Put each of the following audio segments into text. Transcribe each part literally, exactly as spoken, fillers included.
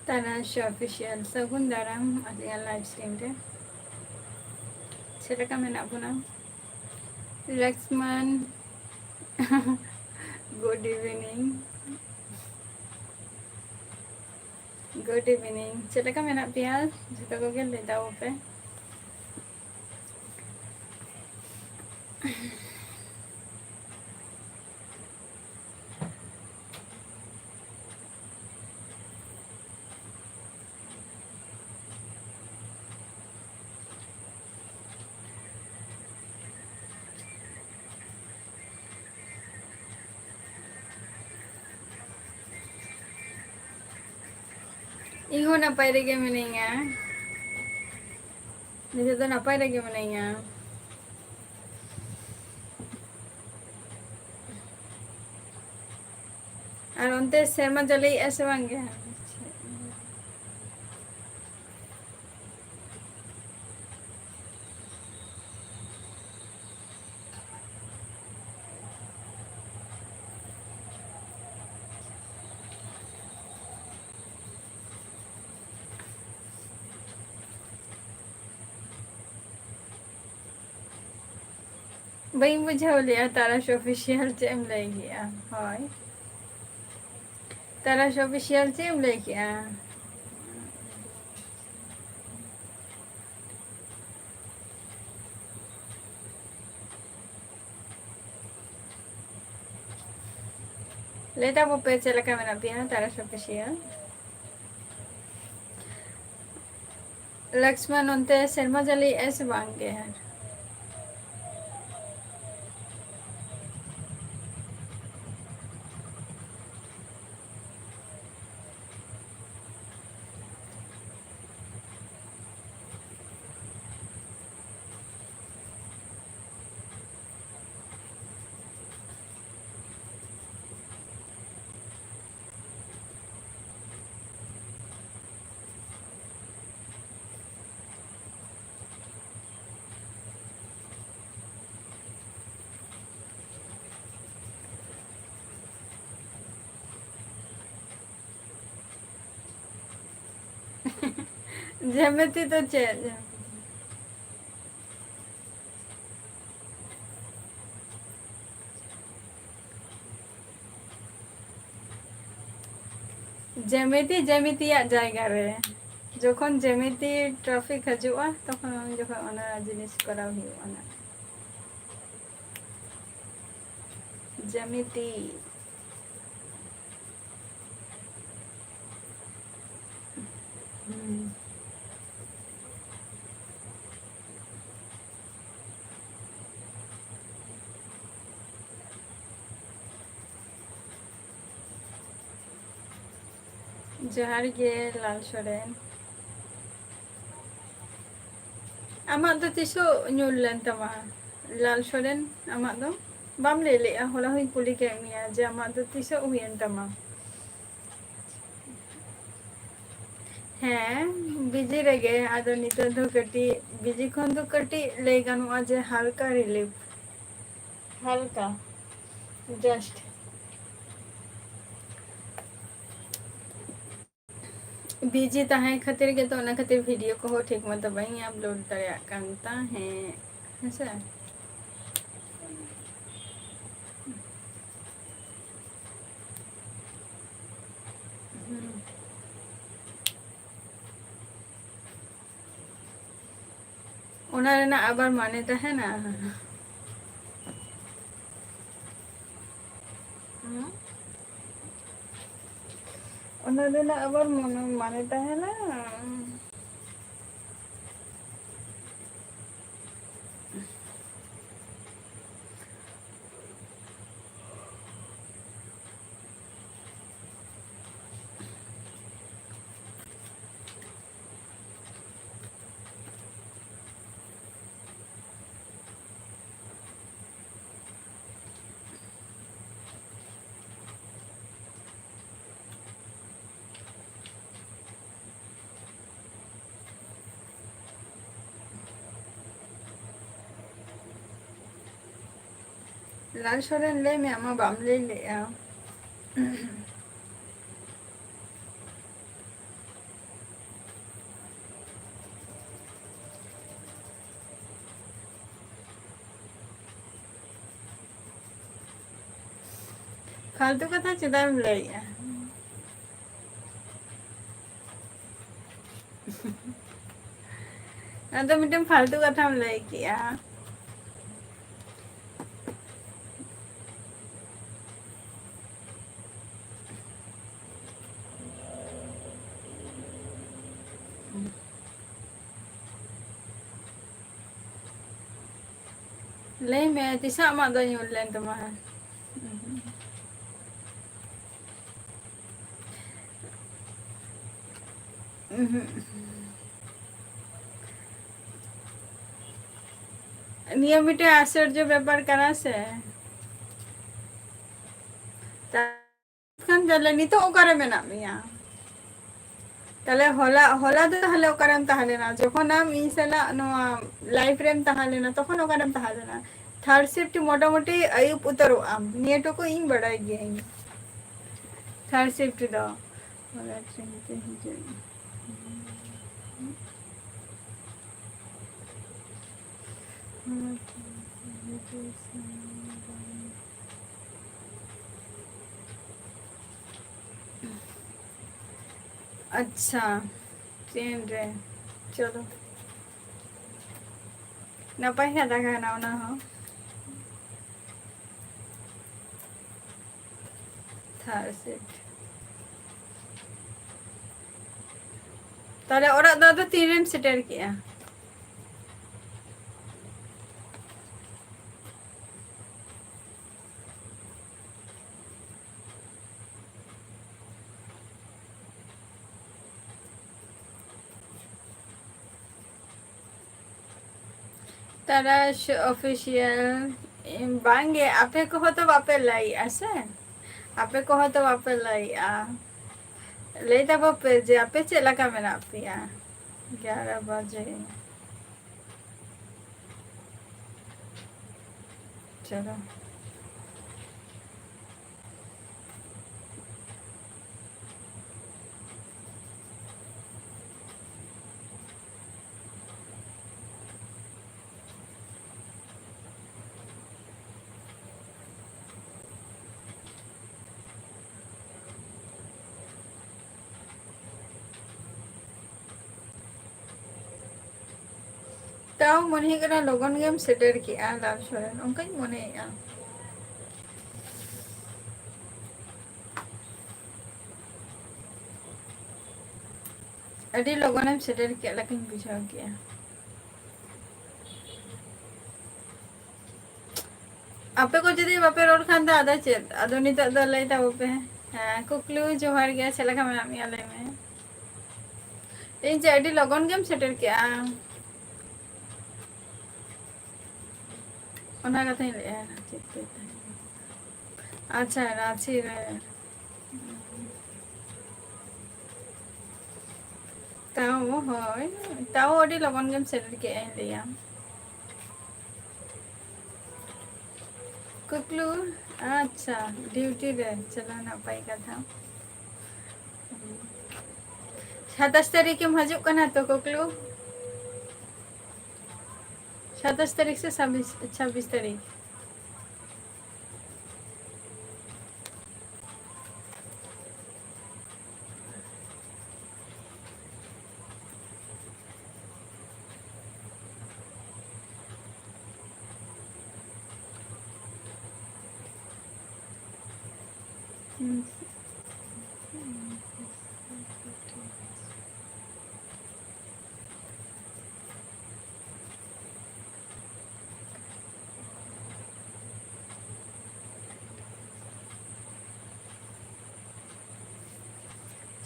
ᱛᱟᱨᱟᱥ ᱚᱯᱷᱤᱥᱤᱭᱟᱞ, ᱥᱟᱹᱜᱩᱱ ᱫᱟᱨᱟᱢ ᱟᱞᱮᱭᱟᱜ ᱞᱟᱭᱤᱵᱷ ᱥᱴᱨᱤᱢ ᱨᱮ᱾ ᱪᱮᱫ ᱞᱮᱠᱟ ᱢᱮᱱᱟᱜ ᱵᱚᱱᱟ? ᱞᱚᱠᱥᱢᱟᱱ, ᱜᱩᱰ ᱤᱵᱷᱤᱱᱤᱝ᱾ ᱜᱩᱰ ᱤᱵᱷᱤᱱᱤᱝ᱾ ᱪᱮᱫ ᱞᱮᱠᱟ ᱢᱮᱱᱟᱜ ᱯᱮᱭᱟ ᱡᱷᱚᱛᱚ ᱠᱚᱜᱮ? ᱞᱟᱹᱭ ᱛᱟᱵᱚ ᱯᱮ᱾ ᱤᱧ ᱦᱚᱸ ᱱᱟᱯᱟᱭ ᱨᱮᱜᱮ ᱢᱤᱱᱟᱹᱧᱟ᱾ ᱱᱤᱛᱚᱜ ᱫᱚ ᱱᱟᱯᱟᱭ ᱨᱮᱜᱮ ᱢᱤᱱᱟᱹᱧᱟ᱾ ᱟᱨ ᱚᱱᱛᱮ ᱥᱮᱨᱢᱟ ᱡᱟᱹᱲᱤᱭᱮᱜᱼᱟ ᱥᱮ ᱵᱟᱝ ᱜᱮ? ᱵᱟᱹᱧ ᱵᱩᱡᱷᱟᱹᱣ ᱞᱮᱜᱼᱟ, ᱛᱟᱨᱟᱥ ᱚᱯᱷᱤᱥᱤᱭᱟᱞ ᱪᱮᱫ ᱮᱢ ᱞᱟᱹᱭ ᱠᱮᱜᱼᱟ? ᱦᱳᱭ, ᱛᱟᱨᱟᱥ ᱚᱯᱷᱤᱥᱤᱭᱟᱞ ᱪᱮᱫ ᱮᱢ ᱞᱟᱹᱭ ᱠᱮᱜᱼᱟ? ᱞᱟᱹᱭ ᱛᱟᱵᱚ ᱯᱮ, ᱪᱮᱫ ᱞᱮᱠᱟ ᱢᱮᱱᱟᱜ ᱯᱮᱭᱟ ᱛᱟᱨᱟᱥ ᱚᱯᱷᱤᱥᱤᱭᱟᱞ? ᱞᱚᱠᱥᱢᱟᱱ, ᱚᱱᱛᱮ ᱥᱮᱨᱢᱟ ᱡᱟᱹᱲᱤᱭᱮᱜᱼᱟᱭ ᱥᱮ ᱵᱟᱝ ᱜᱮ? ᱡᱮᱢᱤᱛᱤ ᱫᱚ ᱪᱮᱫ? ᱡᱮᱢᱤᱛᱤ ᱡᱮᱢᱤᱛᱤᱭᱟᱜ ᱡᱟᱭᱜᱟ ᱨᱮ᱾ ᱡᱚᱠᱷᱚᱱ ᱡᱮᱢᱤᱛᱤ traffic ᱦᱤᱡᱩᱜᱼᱟ, ᱛᱚᱠᱷᱚᱱ ᱩᱱ ᱡᱚᱠᱷᱚᱱ ᱚᱱᱟ ᱡᱤᱱᱤᱥ ᱠᱚᱨᱟᱣ ᱦᱩᱭᱩᱜᱼᱟ ᱱᱟᱜ᱾ ᱡᱮᱢᱤᱛᱤ᱾ ᱦᱩᱸ᱾ ᱡᱚᱦᱟᱨ ᱜᱮ ᱞᱟᱞ ᱥᱚᱨᱮᱱ᱾ ᱟᱢᱟᱜ ᱫᱚ ᱛᱤᱥᱚᱜ ᱧᱩᱨ ᱞᱮᱱ ᱛᱟᱢᱟ ᱞᱟᱞ ᱥᱚᱨᱮᱱ? ᱟᱢᱟᱜ ᱫᱚ ᱵᱟᱢ ᱞᱟᱹᱭ ᱞᱮᱜᱼᱟ, ᱦᱚᱞᱟ ᱦᱚᱸᱧ ᱠᱩᱞᱤ ᱠᱮᱫ ᱢᱮᱭᱟ ᱡᱮ ᱟᱢᱟᱜ ᱫᱚ ᱛᱤᱥᱚᱜ ᱦᱩᱭᱮᱱ ᱛᱟᱢᱟ? ᱦᱮᱸ, ᱵᱤᱡᱤ ᱨᱮᱜᱮ᱾ ᱟᱫᱚ ᱱᱤᱛᱚᱜ ᱫᱚ ᱠᱟᱹᱴᱤᱡ ᱵᱤᱡᱤ ᱠᱷᱚᱱ ᱫᱚ ᱠᱟᱹᱴᱤᱡ ᱞᱟᱹᱭ ᱜᱟᱱᱚᱜᱼᱟ ᱡᱮ ᱦᱟᱞᱠᱟ relief, ᱦᱟᱞᱠᱟ, just᱾ ᱵᱤᱡᱤ ᱛᱟᱦᱮᱸ ᱠᱷᱟᱹᱛᱤᱨ ᱜᱮᱛᱚ, ᱚᱱᱟ ᱠᱷᱟᱹᱛᱤᱨ ᱵᱷᱤᱰᱤᱭᱳ ᱠᱚᱦᱚᱸ ᱴᱷᱤᱠ ᱢᱚᱛᱚ ᱵᱟᱹᱧ ᱟᱯᱞᱳᱰ ᱫᱟᱲᱮᱭᱟᱜ ᱠᱟᱱ ᱛᱟᱦᱮᱸᱫ, ᱦᱮᱸᱥᱮ᱾ ᱦᱩᱸ᱾ ᱚᱱᱟ ᱨᱮᱱᱟᱜ ᱟᱵᱟᱨ ᱢᱟᱱᱮ ᱛᱟᱦᱮᱱᱟ? ᱦᱩᱸ? ᱚᱱᱟ ᱨᱮᱱᱟᱜ ᱟᱵᱟᱨ ᱢᱚᱱᱮ, ᱢᱟᱱᱮ ᱛᱟᱦᱮᱱᱟ? ᱞᱟᱞ ᱥᱚᱨᱮᱱ, ᱞᱟᱹᱭ ᱢᱮ, ᱟᱢ ᱢᱟ ᱵᱟᱢ ᱞᱟᱹᱭ ᱞᱮᱜᱼᱟ᱾ ᱯᱷᱟᱞᱛᱩ ᱠᱟᱛᱷᱟ ᱪᱮᱫᱟᱜ ᱮᱢ ᱞᱟᱹᱭᱮᱜᱼᱟ? ᱟᱫᱚ ᱢᱤᱫᱴᱮᱱ ᱯᱷᱟᱞᱛᱩ ᱠᱟᱛᱷᱟᱢ ᱞᱟᱹᱭ ᱠᱮᱜᱼᱟ᱾ ᱞᱟᱹᱭ ᱢᱮ, ᱛᱤᱥᱟᱜ ᱟᱢᱟᱜ ᱫᱚ ᱧᱩᱨ ᱞᱮᱱ ᱛᱟᱢᱟ? ᱩᱦᱩᱸ᱾ ᱱᱤᱭᱟᱹ ᱢᱤᱫᱴᱮᱱ ᱟᱥᱪᱚᱨᱡᱚ ᱵᱮᱯᱟᱨ ᱠᱟᱱᱟ ᱥᱮ᱾ ᱠᱷᱟᱱ ᱛᱟᱦᱞᱮ ᱱᱤᱛᱚᱜ ᱚᱠᱟᱨᱮ ᱢᱮᱱᱟᱜ ᱢᱮᱭᱟ? ᱛᱟᱦᱞᱮ ᱦᱚᱞᱟ, ᱦᱚᱞᱟ ᱫᱚ ᱛᱟᱦᱞᱮ ᱚᱠᱟᱨᱮᱢ ᱛᱟᱦᱮᱸ ᱞᱮᱱᱟ? ᱡᱚᱠᱷᱚᱱ ᱟᱢ ᱤᱧ ᱥᱟᱞᱟᱜ ᱱᱚᱣᱟ live ᱨᱮᱢ ᱛᱟᱦᱮᱸ ᱞᱮᱱᱟ, ᱛᱚᱠᱷᱚᱱ ᱚᱠᱟᱨᱮᱢ ᱛᱟᱦᱮᱸ ᱞᱮᱱᱟ? Third shift ᱢᱚᱴᱟᱢᱩᱴᱤ ᱟᱹᱭᱩᱵ ᱩᱛᱟᱹᱨᱚᱜ ᱟᱢ, ᱱᱤᱭᱟᱹ ᱴᱩᱠᱩ ᱤᱧ ᱵᱟᱰᱟᱭ ᱜᱤᱭᱟᱹᱧ᱾ Third shift ᱫᱚ ᱦᱚᱞᱟ ᱴᱨᱮᱱ ᱛᱮ ᱦᱤᱡᱩᱜ᱾ ᱟᱪᱪᱷᱟ, ᱴᱨᱮᱱ ᱨᱮ᱾ ᱪᱚᱞᱚ, ᱱᱟᱯᱟᱭ ᱠᱟᱛᱷᱟ ᱠᱟᱱᱟ ᱚᱱᱟ ᱦᱚᱸ᱾ Third shift᱾ ᱛᱟᱦᱞᱮ ᱚᱲᱟᱜ ᱫᱚ ᱟᱫᱚ ᱛᱤᱱᱨᱮᱢ ᱥᱮᱴᱮᱨ ᱠᱮᱜᱼᱟ? ᱛᱟᱨᱟᱥ Official, ᱵᱟᱝᱜᱮ, ᱟᱯᱮ ᱠᱚᱦᱚᱸ ᱛᱚ ᱵᱟᱯᱮ ᱞᱟᱹᱭᱮᱜᱼᱟ ᱥᱮ, ᱟᱯᱮ ᱠᱚᱦᱚᱸ ᱛᱚ ᱵᱟᱯᱮ ᱞᱟᱹᱭᱮᱜᱼᱟ᱾ ᱞᱟᱹᱭ ᱛᱟᱵᱚ ᱯᱮ ᱡᱮ ᱟᱯᱮ ᱪᱮᱫ ᱞᱮᱠᱟ ᱢᱮᱱᱟᱜ ᱯᱮᱭᱟ᱾ ᱜᱭᱟᱨᱟ ᱵᱟᱡᱮ᱾ ᱪᱚᱞᱚ᱾ ᱛᱟᱣ ᱢᱚᱱᱮ ᱦᱩᱭᱩᱜ ᱠᱟᱱᱟ ᱞᱚᱜᱚᱱ ᱜᱮᱢ ᱥᱮᱴᱮᱨ ᱠᱮᱜᱼᱟ ᱞᱟᱞ ᱥᱚᱨᱮᱱ, ᱚᱱᱠᱟᱧ ᱢᱚᱱᱮᱭᱮᱫᱼᱟ᱾ ᱟᱹᱰᱤ ᱞᱚᱜᱚᱱᱮᱢ ᱥᱮᱴᱮᱨ ᱠᱮᱫ ᱞᱮᱠᱟᱧ ᱵᱩᱡᱷᱟᱹᱣ ᱠᱮᱜᱼᱟ᱾ ᱟᱯᱮ ᱠᱚ ᱡᱩᱫᱤ ᱵᱟᱯᱮ ᱨᱚᱲ ᱠᱷᱟᱱ ᱫᱚ ᱟᱫᱚ ᱪᱮᱫ? ᱟᱫᱚ ᱱᱤᱛᱚᱜ ᱫᱚ ᱞᱟᱹᱭ ᱛᱟᱵᱚ ᱯᱮ᱾ ᱦᱮᱸ, ᱠᱩᱠᱞᱩ, ᱡᱚᱦᱟᱨ ᱜᱮ, ᱪᱮᱫ ᱞᱮᱠᱟ ᱢᱮᱱᱟᱜ ᱢᱮᱭᱟ? ᱞᱟᱹᱭ ᱢᱮ᱾ ᱤᱧ ᱡᱮ ᱟᱹᱰᱤ ᱞᱚᱜᱚᱱ ᱜᱮᱢ ᱥᱮᱴᱮᱨ ᱠᱮᱜᱼᱟ, ᱚᱱᱟ ᱠᱟᱛᱷᱟᱧ ᱞᱟᱹᱭᱮᱜᱼᱟ᱾ ᱪᱮᱫ ᱛᱮ ᱛᱟᱦᱮᱸ? ᱟᱪᱪᱷᱟ, ᱨᱟᱸᱪᱤ ᱨᱮ᱾ ᱛᱟᱣ, ᱦᱳᱭ, ᱛᱟᱣ ᱟᱹᱰᱤ ᱞᱚᱜᱚᱱ ᱜᱮᱢ ᱥᱮᱴᱮᱨ ᱠᱮᱜᱼᱟ, ᱤᱧ ᱞᱟᱹᱭᱟᱢ᱾ ᱠᱩᱠᱞᱩ, ᱟᱪᱪᱷᱟ, ᱰᱤᱭᱩᱴᱤ ᱨᱮ, ᱪᱚᱞᱚ, ᱱᱟᱯᱟᱭ ᱠᱟᱛᱷᱟ᱾ ᱥᱟᱛᱟᱥ ᱛᱟᱹᱨᱤᱠᱷ ᱮᱢ ᱦᱤᱡᱩᱜ ᱠᱟᱱᱟ ᱛᱚ, ᱠᱩᱠᱞᱩ? ᱥᱟᱛᱟᱥ ᱛᱟᱹᱨᱤᱠᱷ ᱥᱮ ᱪᱷᱟᱵᱵᱤᱥ, ᱪᱷᱟᱵᱵᱤᱥ ᱛᱟᱹᱨᱤᱠᱷ?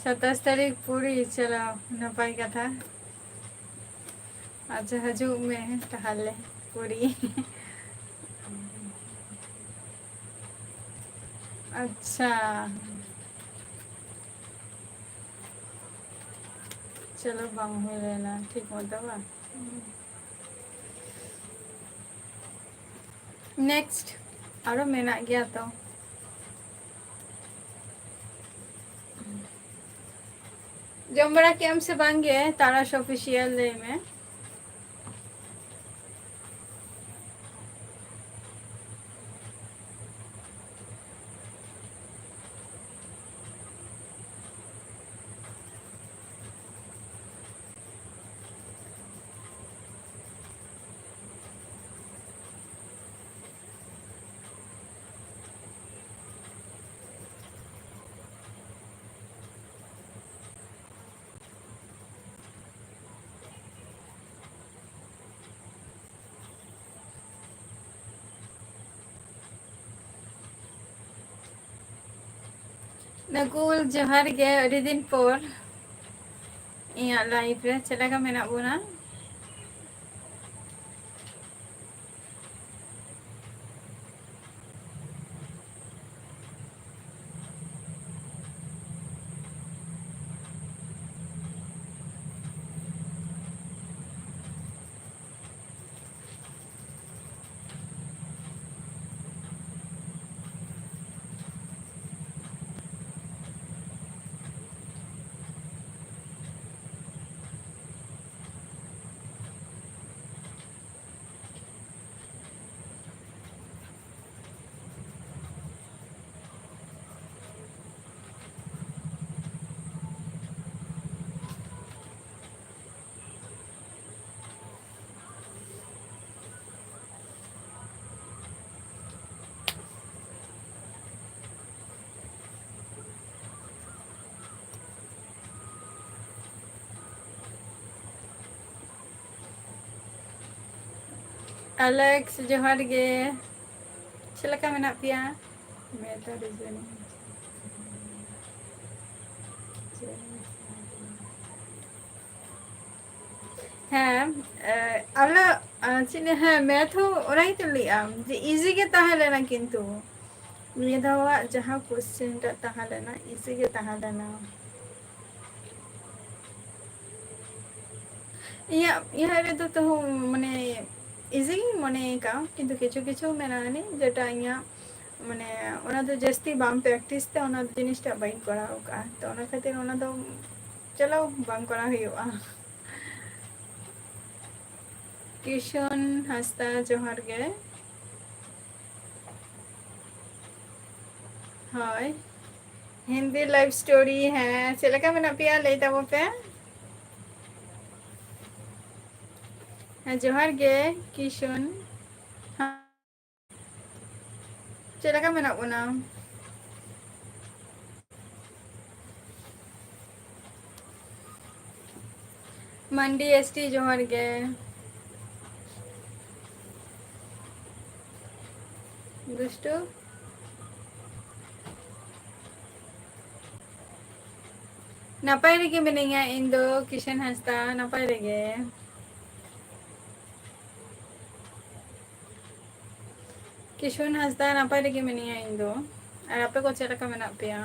ᱥᱟᱛᱟᱥ ᱛᱟᱹᱨᱤᱠᱷ ᱯᱩᱨᱤ, ᱪᱚᱞᱚ, ᱱᱟᱯᱟᱭ ᱠᱟᱛᱷᱟ᱾ ᱟᱪᱪᱷᱟ, ᱦᱤᱡᱩᱜ ᱢᱮ ᱛᱟᱦᱚᱞᱮ ᱯᱩᱨᱤ᱾ ᱟᱪᱪᱷᱟ, ᱪᱚᱞᱚ, ᱵᱟᱝ ᱦᱩᱭ ᱞᱮᱱᱟ ᱴᱷᱤᱠ ᱢᱚᱛᱚ, ᱵᱟᱝ? ᱱᱮᱠᱥᱴ ᱟᱨᱚ ᱢᱮᱱᱟᱜ ᱜᱮᱭᱟ ᱛᱚ᱾ ᱡᱚᱢ ᱵᱟᱲᱟ ᱠᱮᱜ ᱟᱢ ᱥᱮ ᱵᱟᱝ ᱜᱮ, ᱛᱟᱨᱟᱥ ᱚᱯᱷᱤᱥᱤᱭᱟᱞ ᱞᱟᱹᱭ ᱢᱮ᱾ ᱱᱟᱠᱩᱞ, ᱡᱚᱦᱟᱨ ᱜᱮ, ᱟᱹᱰᱤ ᱫᱤᱱ ᱯᱚᱨ ᱤᱧᱟᱹᱜ live ᱨᱮ᱾ ᱪᱮᱫ ᱞᱮᱠᱟ ᱢᱮᱱᱟᱜ ᱵᱚᱱᱟ? Alex, ᱡᱚᱦᱟᱨ ᱜᱮ᱾ ᱪᱮᱫ ᱞᱮᱠᱟ ᱢᱮᱱᱟᱜ ᱯᱮᱭᱟ? Math ᱟᱨ reasoning᱾ ᱦᱮᱸ, ᱮ, ᱟᱞᱮ, ᱮ, ᱪᱮᱫ ᱞᱟᱹᱭᱟ, ᱦᱮᱸ, math ᱦᱚᱸ ᱚᱱᱟ ᱜᱮᱛᱚ ᱞᱟᱹᱭᱮᱜᱼᱟ ᱡᱮ easy ᱜᱮ ᱛᱟᱦᱮᱸ ᱞᱮᱱᱟ, ᱠᱤᱱᱛᱩ ᱱᱤᱭᱟᱹ ᱫᱷᱟᱣᱟᱜ ᱡᱟᱦᱟᱸ question ᱴᱟᱜ ᱛᱟᱦᱮᱸ ᱞᱮᱱᱟ, easy ᱜᱮ ᱛᱟᱦᱮᱸ ᱞᱮᱱᱟ᱾ ᱤᱧᱟᱹᱜ, ᱤᱧᱟᱹᱜ ᱨᱮᱫᱚ ᱛᱟᱹᱦᱩ, ᱢᱟᱱᱮ, easy ᱜᱤᱧ ᱢᱚᱱᱮ ᱠᱟᱜᱼᱟ, ᱠᱤᱱᱛᱩ ᱠᱤᱪᱷᱩ ᱠᱤᱪᱷᱩ ᱢᱮᱱᱟᱜᱼᱟ ᱱᱤ, ᱡᱮᱴᱟ ᱤᱧᱟᱹᱜ, ᱢᱟᱱᱮ, ᱚᱱᱟ ᱫᱚ ᱡᱟᱹᱥᱛᱤ ᱵᱟᱝ practice ᱛᱮ ᱚᱱᱟ ᱡᱤᱱᱤᱥᱴᱟᱜ ᱵᱟᱹᱧ ᱠᱚᱨᱟᱣ ᱠᱟᱜᱼᱟ, ᱛᱚ ᱚᱱᱟ ᱠᱷᱟᱹᱛᱤᱨ ᱚᱱᱟ ᱫᱚ ᱪᱚᱞᱚ ᱵᱟᱝ ᱠᱚᱨᱟᱣ ᱦᱩᱭᱩᱜᱼᱟ᱾ ᱠᱤᱥᱩᱱ ᱦᱟᱸᱥᱫᱟ, ᱡᱚᱦᱟᱨ ᱜᱮ᱾ ᱦᱳᱭ, ᱦᱤᱱᱫᱤ love story, ᱦᱮᱸ, ᱪᱮᱫ ᱞᱮᱠᱟ ᱢᱮᱱᱟᱜ ᱯᱮᱭᱟ? ᱞᱟᱹᱭ ᱛᱟᱵᱚ ᱯᱮ᱾ ᱦᱮᱸ, ᱡᱚᱦᱟᱨ ᱜᱮ, ᱠᱤᱥᱩᱱ᱾ ᱪᱮᱫ ᱞᱮᱠᱟ ᱢᱮᱱᱟᱜ ᱵᱚᱱᱟ? ᱢᱟᱱᱰᱤ S T, ᱡᱚᱦᱟᱨ ᱜᱮ᱾ ᱫᱩᱥᱴᱩ᱾ ᱱᱟᱯᱟᱭ ᱨᱮᱜᱮ ᱢᱤᱱᱟᱹᱧᱟ ᱤᱧ ᱫᱚ, ᱠᱤᱥᱟᱹᱱ ᱦᱟᱸᱥᱫᱟ, ᱱᱟᱯᱟᱭ ᱨᱮᱜᱮ᱾ ᱠᱤᱥᱩᱱ ᱦᱟᱸᱥᱫᱟ, ᱱᱟᱯᱟᱭ ᱨᱮᱜᱮ ᱢᱤᱱᱟᱹᱧᱟ ᱤᱧ ᱫᱚ᱾ ᱟᱨ ᱟᱯᱮ ᱠᱚ ᱪᱮᱫ ᱞᱮᱠᱟ ᱢᱮᱱᱟᱜ ᱯᱮᱭᱟ?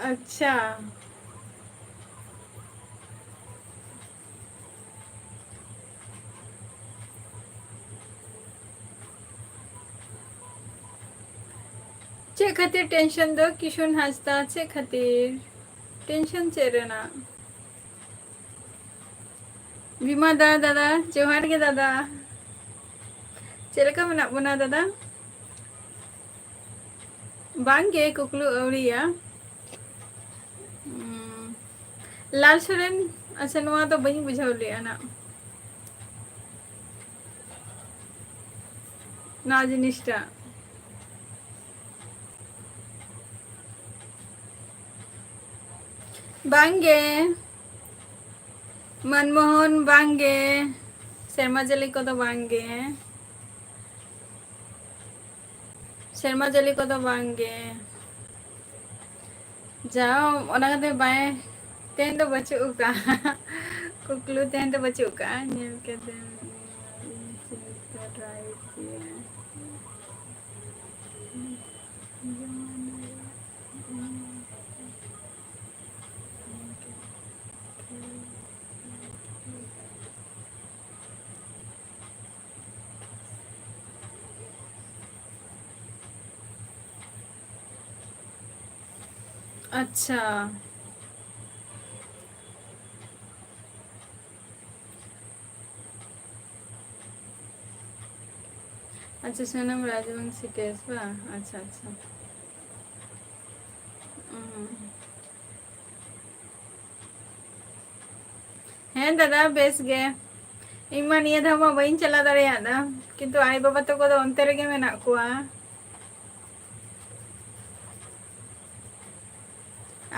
ᱟᱪᱪᱷᱟ᱾ ᱪᱮᱫ ᱠᱷᱟᱹᱛᱤᱨ tension ᱫᱚ, ᱠᱤᱥᱩᱱ ᱦᱟᱸᱥᱫᱟ? ᱪᱮᱫ ᱠᱷᱟᱹᱛᱤᱨ tension, ᱪᱮᱫ ᱨᱮᱱᱟᱜ? ᱵᱤᱢᱟ ᱫᱟ, ᱫᱟᱫᱟ, ᱡᱚᱦᱟᱨ ᱜᱮ ᱫᱟᱫᱟ᱾ ᱪᱮᱫ ᱞᱮᱠᱟ ᱢᱮᱱᱟᱜ ᱵᱚᱱᱟ ᱫᱟᱫᱟ? ᱵᱟᱝ ᱜᱮ, ᱠᱩᱠᱞᱩ ᱟᱹᱣᱨᱤᱭᱟ᱾ ᱩᱸ, ᱞᱟᱞ ᱥᱚᱨᱮᱱ, ᱟᱪᱪᱷᱟ, ᱱᱚᱣᱟ ᱫᱚ ᱵᱟᱹᱧ ᱵᱩᱡᱷᱟᱹᱣ ᱞᱮᱜᱼᱟ ᱱᱟᱜ᱾ ᱱᱚᱣᱟ ᱡᱤᱱᱤᱥᱴᱟ᱾ ᱵᱟᱝ ᱜᱮ᱾ ᱢᱟᱱᱢᱳᱦᱚᱱ, ᱵᱟᱝ ᱜᱮ᱾ ᱥᱮᱨᱢᱟ ᱡᱟᱹᱞᱤ ᱠᱚᱫᱚ ᱵᱟᱝ ᱜᱮ᱾ ᱥᱮᱨᱢᱟ ᱡᱟᱹᱞᱤ ᱠᱚᱫᱚ ᱵᱟᱝ ᱜᱮ᱾ ᱡᱟᱣ, ᱚᱱᱟ ᱠᱟᱛᱮ ᱵᱟᱭ, ᱛᱮᱦᱮᱧ ᱫᱚ ᱵᱟᱹᱪᱩᱜ ᱟᱠᱟᱫᱼᱟ᱾ ᱠᱩᱠᱞᱩ ᱛᱮᱦᱮᱧ ᱫᱚ ᱵᱟᱹᱪᱩᱜ ᱟᱠᱟᱫᱼᱟ᱾ ᱧᱮᱞ ᱠᱟᱛᱮ ᱤᱧ ᱪᱤᱱᱛᱟᱹ ᱨᱟᱭ ᱜᱮᱭᱟ᱾ ᱟᱪᱪᱷᱟ᱾ ᱟᱪᱪᱷᱟ, ᱥᱚᱱᱟᱢ ᱨᱟᱡᱽᱵᱚᱝᱥᱤ case ᱵᱟᱝ? ᱟᱪᱪᱷᱟ, ᱟᱪᱪᱷᱟ᱾ ᱩᱸ, ᱫᱟᱫᱟ, ᱵᱮᱥ ᱜᱮ᱾ ᱤᱧ ᱢᱟ ᱱᱤᱭᱟᱹ ᱫᱷᱟᱣ ᱢᱟ ᱵᱟᱹᱧ ᱪᱟᱞᱟᱣ ᱫᱟᱲᱮᱭᱟᱫᱟ, ᱠᱤᱱᱛᱩ ᱟᱭᱳ ᱵᱟᱵᱟ ᱛᱟᱠᱚ ᱫᱚ ᱚᱱᱛᱮ ᱨᱮᱜᱮ ᱢᱮᱱᱟᱜ ᱠᱚᱣᱟ᱾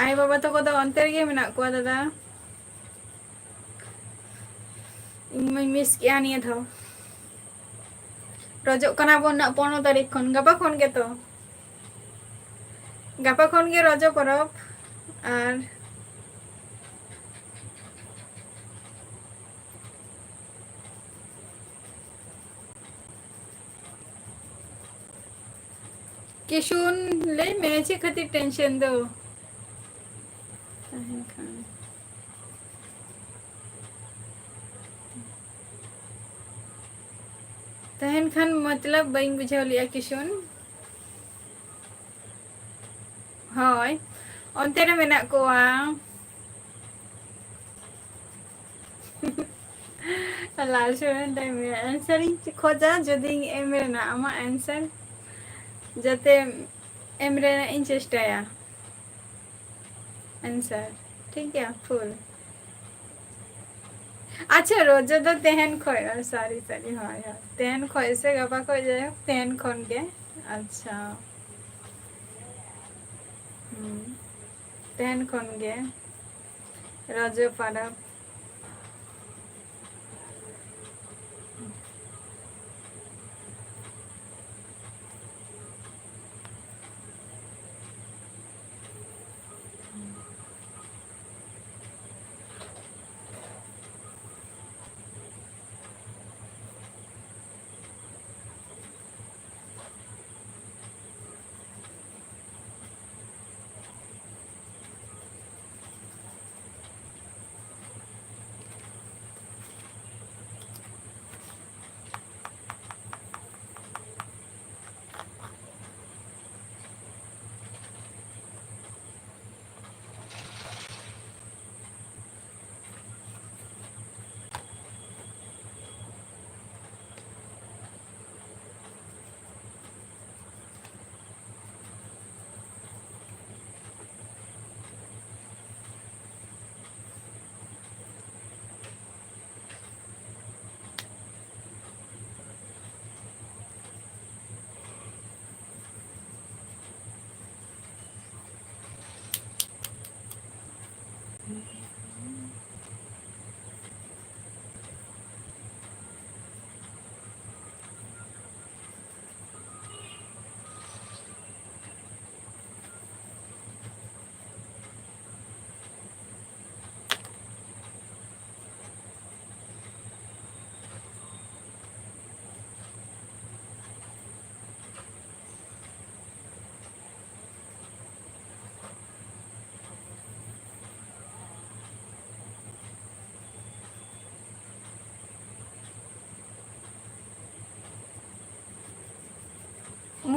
ᱟᱭᱳ ᱵᱟᱵᱟ ᱛᱟᱠᱚ ᱫᱚ ᱚᱱᱛᱮ ᱨᱮᱜᱮ ᱢᱮᱱᱟᱜ ᱠᱚᱣᱟ ᱫᱟᱫᱟ᱾ ᱤᱧ ᱢᱟᱧ ᱢᱤᱥ ᱠᱮᱜᱼᱟ ᱱᱤᱭᱟᱹ ᱫᱷᱟᱣ᱾ ᱨᱚᱡᱚᱜ ᱠᱟᱱᱟ ᱵᱚᱱ ᱱᱟᱜ ᱯᱚᱱᱨᱚ ᱛᱟᱹᱨᱤᱠᱷ ᱠᱷᱚᱱ, ᱜᱟᱯᱟ ᱠᱷᱚᱱ ᱜᱮᱛᱚ᱾ ᱜᱟᱯᱟ ᱠᱷᱚᱱ ᱜᱮ ᱨᱚᱡᱚ ᱯᱚᱨᱚᱵᱽ᱾ ᱟᱨ ᱠᱤᱥᱩᱱ, ᱞᱟᱹᱭ ᱢᱮ, ᱪᱮᱫ ᱠᱷᱟᱹᱛᱤᱨ tension ᱫᱚ? ᱛᱟᱦᱮᱱ ᱠᱷᱟᱱ, ᱛᱟᱦᱮᱱ ᱠᱷᱟᱱ ᱢᱚᱛᱞᱚᱵ ᱵᱟᱹᱧ ᱵᱩᱡᱷᱟᱹᱣ ᱞᱮᱜᱼᱟ, ᱠᱤᱥᱩᱱ᱾ ᱦᱳᱭ, ᱚᱱᱛᱮ ᱨᱮ ᱢᱮᱱᱟᱜ ᱠᱚᱣᱟ᱾ ᱞᱟᱞ ᱥᱚᱨᱮᱱ ᱴᱟᱭᱤᱢ ᱨᱮ answer ᱤᱧ ᱠᱷᱚᱡᱟ, ᱡᱩᱫᱤᱧ ᱮᱢ ᱨᱮᱱᱟᱜ ᱟᱢᱟᱜ answer, ᱡᱟᱛᱮ ᱮᱢ ᱨᱮᱱᱟᱜ ᱤᱧ ᱪᱮᱥᱴᱟᱭᱟ᱾ Answer ᱴᱷᱤᱠ ᱜᱮᱭᱟ, full᱾ ᱟᱪᱪᱷᱟ, ᱨᱚᱡᱚ ᱫᱚ ᱛᱮᱦᱮᱱ ᱠᱷᱚᱡ, ᱥᱚᱨᱤ ᱥᱚᱨᱤ, ᱦᱳᱭ ᱦᱳᱭ, ᱛᱮᱦᱮᱱ ᱠᱷᱚᱡ ᱥᱮ ᱜᱟᱯᱟ ᱠᱷᱚᱡ, ᱡᱟᱭᱦᱳᱠ, ᱛᱮᱦᱮᱱ ᱠᱷᱚᱱ ᱜᱮ᱾ ᱟᱪᱪᱷᱟ, ᱦᱩᱸ, ᱛᱮᱦᱮᱱ ᱠᱷᱚᱱ ᱜᱮ ᱨᱚᱡᱚ ᱯᱚᱨᱚᱵᱽ᱾